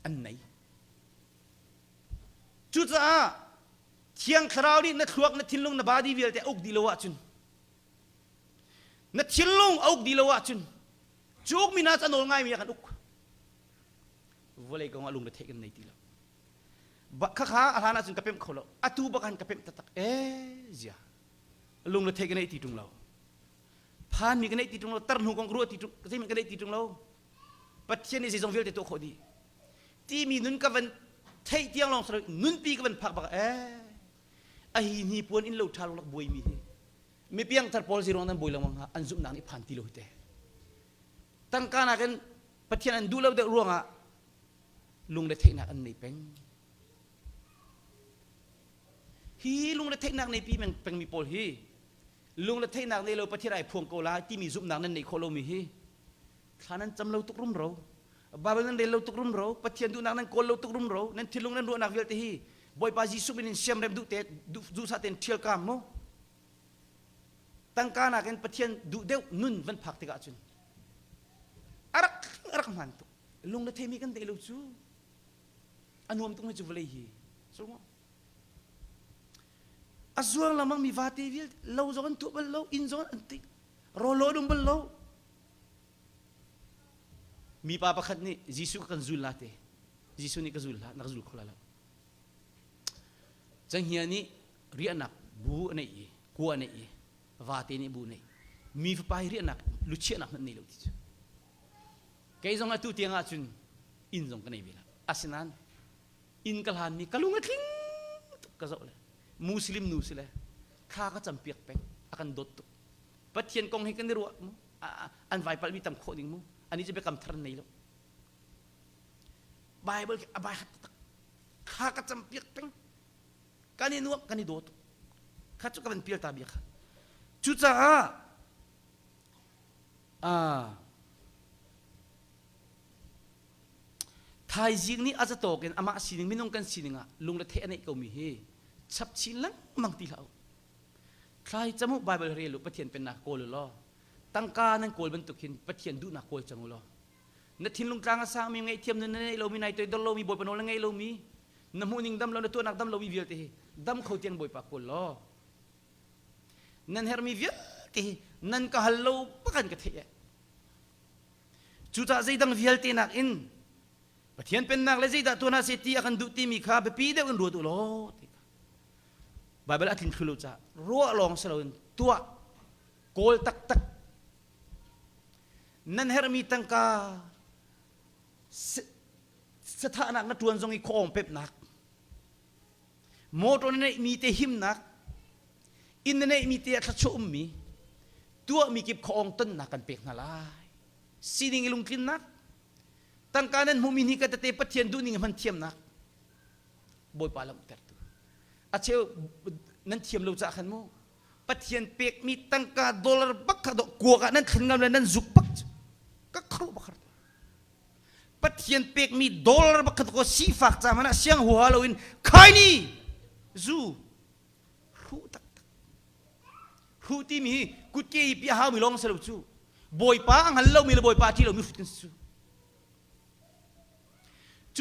an nei cucaah Thiang Thlarau nih na thluak na thinlung na body vialte a uk dih lo ahcun na thinlung a uk dih lo ahcun cu ukmi hna cu a nawl ngaimi ah kan uk vawlei kong ah lungretheih kan nei ti lo khakha a hlan ahcun ka pemh kho lo atu bak han ka pemh taktak e zia lung le thei ka neih ti ṭung lo phan mi ka neih ti ṭung lo tar hnu kong ka ruah ti ṭung zeihmanh ka neih ti ṭung lo Pathian nih zeizong vialte tuah khawh dih timi nun ka van theih tiang lawng saro nunpi ka van phak bak e a hi hni puan in lo ṭha lo lak buai mi hi mi piangthar pawl ziruang nan buai lengmang ha an zumhnak nih phan ti lo hi te tangka nakin Pathian an duh lo deuh ruangah lungretheihnak an nei peng. Hi lungretheihnak nei pi pengmi pawl hi lungretheihnak nei lo Pathian ai phuang ko lai timi zumhnak nan neih khawh lomi hi thla nan cam lo tuk rumro Bible nan rel lo tuk rumro Pathian duhnak nan kawl lo tuk rumro nan thinlung nan ruahnak vialte hi Bawipa Jesuh min in siamrem duh te duhsah tein ṭhial kaam mu tangka nakin Pathian duh deuh nun van phak tikah cun a rak a rak hmaan tuk lung le theimi kan deih lo cu a nuam tuk mi cu vawlei hi so a zuang lengmang mi vate vialte lo zong an tuah bal lo inn zong an ti rawlo an um bal lo mipa pakhat nih Jesuh ka kan zul la te Jesuh nih ka zul hlah na ka zul kho la lo canghngia nih riahnak bu a neih i kua a neih i vate nih bu a neih mi fapa hi riahnak luchiahnak hmanh nei lo ti cu Kei zong atu tiang ahcun inn zong ka nei ve lo. Asinain inn ka hlanmi ka lung a tling tuk ka zoh le Muslim nu si le thla ka campiak peng a kan dawt tuk. Pathian kong hi kan i ruah mu an vai palmi tam khawh ding mu ani cu biakam thar an nei lo. Bible khi a bai hat tak thla ka campiak peng kan i nuam kan i daw tuk kha cu ka van pial ta bia kha cucaah Thaizing nih a zatawk in amah sining minung kan sining ah lungretheih a neih komi hi chap chin lengmang ti hlah u. Thlai cam u Bible rel u Pathian pennak kawl u law tangka nan kawl bantuk hin Pathian duhnak kawl cang u law na thinlung tlang a sangmi ngaihthiam na neih lomi nai toidor lomi Bawipa nawl na ngei lomi na hmuhning dam lo na tuahnak dam lomi vialte hi dam kho tiang Bawipa kawl law Nan herhmi vialte hi nan ka hal lo bak an ka theih eh. Cucaah zeidang vialte nakin Pathian pennak le zeidah tuan hna seh ti a kan duh timi kha biapi deuh in ruat u law ti kha. Bible a tling thlu lo caah ruah lawng si loin tuah kawl taktak nan herhmi tangka sathahnak na ṭuan zong i khuaawng pemhnak Motor na neihmi te himnak, inn na neihmi te ah thluachuah ummi, tuahmi kip khuaawng tonnak kan pek hna lai. Sining i lungtlinnak, tangka nan hmuhmi hni ka tete Pathian duhning hman thiamnak, Bawipa lamhtertu. A cheu nan thiam lo caah khan mu, Pathian pekmi tangka dollar bak kha dawh kuak ah nan thlen ngam le nan zuk bak cu ka kharuah bak har Pathian pekmi dollar pakhat ko sifak ca hmanh ah siang huaha loin khaini zu hruh taktak hruh timi hi kutke i piah haumi lawng si lo cu bawipa a hngal lomi le bawipa a ṭih lomi hrut kan si cu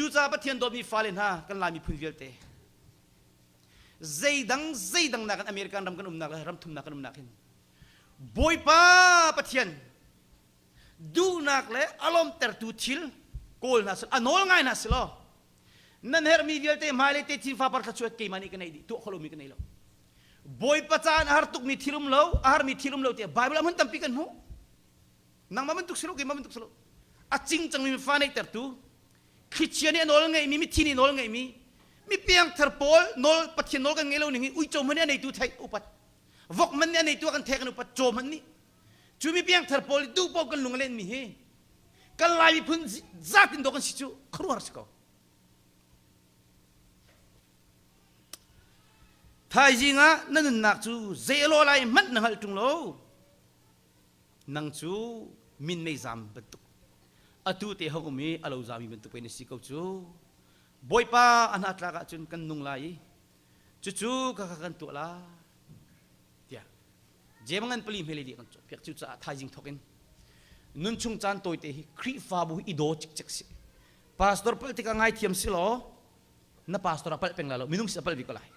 cucaah Pathian dawtmi fale hna kan Lai miphun vialte zeidang zeidang nakin American ram kan umnak le ram thumnak kan umnak hin Bawipa Pathian duhnak le a lawmtertu thil kawl hna a nawl ngai hna si law nan herhmi vialte hmailei te chin fapar thluachuah keimah nih ka neih dih tuah kho lomi ka nei lo bawipa caan a har tukmi thil um lo a harmi thil um lo tiah Bible ah hmun tampi kan hmuh. Nangmah bantuk si lo, keimah bantuk si lo. A cing cangmi fa neihtertu, thlichia nih a nawl ngeihmi, mithi nih nawl ngeihmi, mi piangthar pawl nawl Pathian nawl kan ngei lo ning hi uico hmanh nih a neitu theih upat. Vok man nih a neitu a kan theh kan upat, caw hmanh nih. Cu mi piangthar pawl duh paoh kan lung a lenmi hi kan Lai miphun zat in dawh kan si cu khuaruahhar si ko. Thaizing ah na nunnak cu zei a lawh lai hmanh na hngalh ṭung lo. Nang cu minmei zam bantuk atu te hong um i a lo zami bantuk pei na si ko cu. Bawipa a hna tlak ahcun kan nung lai i cucu ka ka kan tuah lai tiah Jem ngan pali hmele di kan cawnpiak cu caah thaizing thawk in nunchung caan tawite hi Khrihfabu hi i daw cikcek si. Pastor palh tikah ngaithiam si law na pastor a palh peng lai lo minung si a palh bik ko lai.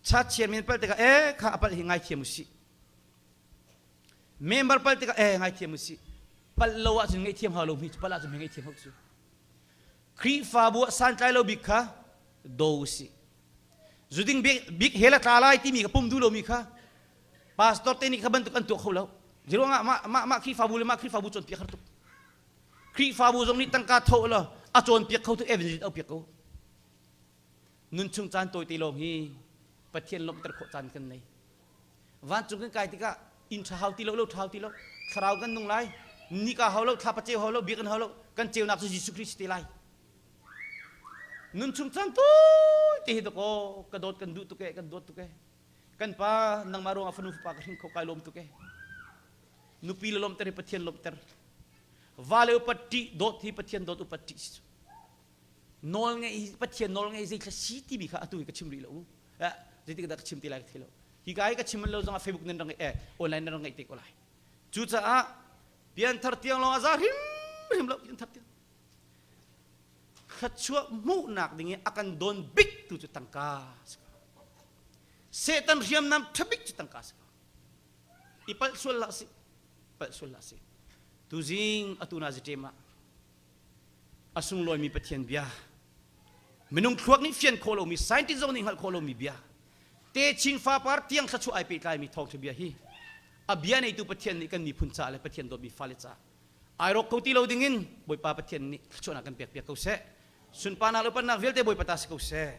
Church chairman palh tikah eh kha a palh hi ngaithiam usih. Member palh tikah eh ngaithiam usih. Palh lo ahcun ngaihthiam hau lo mi cu palh ahcun ngaihthiam hau cu. Khrihfabu ah santlai lo bik kha do usih. Zuding bik hell a tla lai timi ka pum duh lomi kha pastor te nih kha bantuk an tuah kho lo. Zeiruangah mah mah mah Khrihfabu le mah Khrihfabu cawnpiak har tuk. Khrihfabu zong nih tangka tho law a cawnpiak kho tu evangelist au piak ko. Nun chung caan tawite lawng hi Pathian lawmhter khawh caan kan nei. Vancung kan kai tikah inn ṭha hau ti lo, lo ṭha hau ti lo, thlarau kan nung lai, nika hau lo, thlapa ceu hau lo, biakinn hau lo, kan ceunak cu Jesuh Khrist te lai. Nunchung caan te hi dakaw ka dawt kan duh tuk e kan dawt tuk e kan pa nangmah ruangah fanu fapa ka hring kho kai lawm tuk e nupi le lawmter hi Pathian lawmter va le upat ṭih dawt hi Pathian dawt upat ṭih si cu nawl ngei hi Pathian nawl ngei zeithla si timi kha atu hi ka chim rih lo eh zeitik dah ka chim ti lai ka thei lo hi ka hi ka chim lo zongah Facebook nan rak eh online nan rak ngeih te ko lai cucaah pianthar tiang lawng a za hrim hrim lo pianthar tiang thluachuah hmuhnak ding i a kan dawn bik tu cu tangka si ko. Satan hriamnam ṭha bik cu tangka si ko. I palh sual hlah sih. Palh sual hlah sih. Tuzing atu na ziṭem ah a sunglawimi Pathian bia minung thluak nih fian khawh lomi scientist zong nih hngalh khawh lomi bia techin fapar tiang thluachuah ai pehtlaimi thawngṭha bia hi a bia neitu Pathian nih kan miphun caah le Pathian dawtmi fale caah ai rawk kho ti lo dingin Bawipa Pathian nih thluachuahnak kan pek piak ko seh. Sunparnak le upatnak vialte Bawipa ta si ko seh.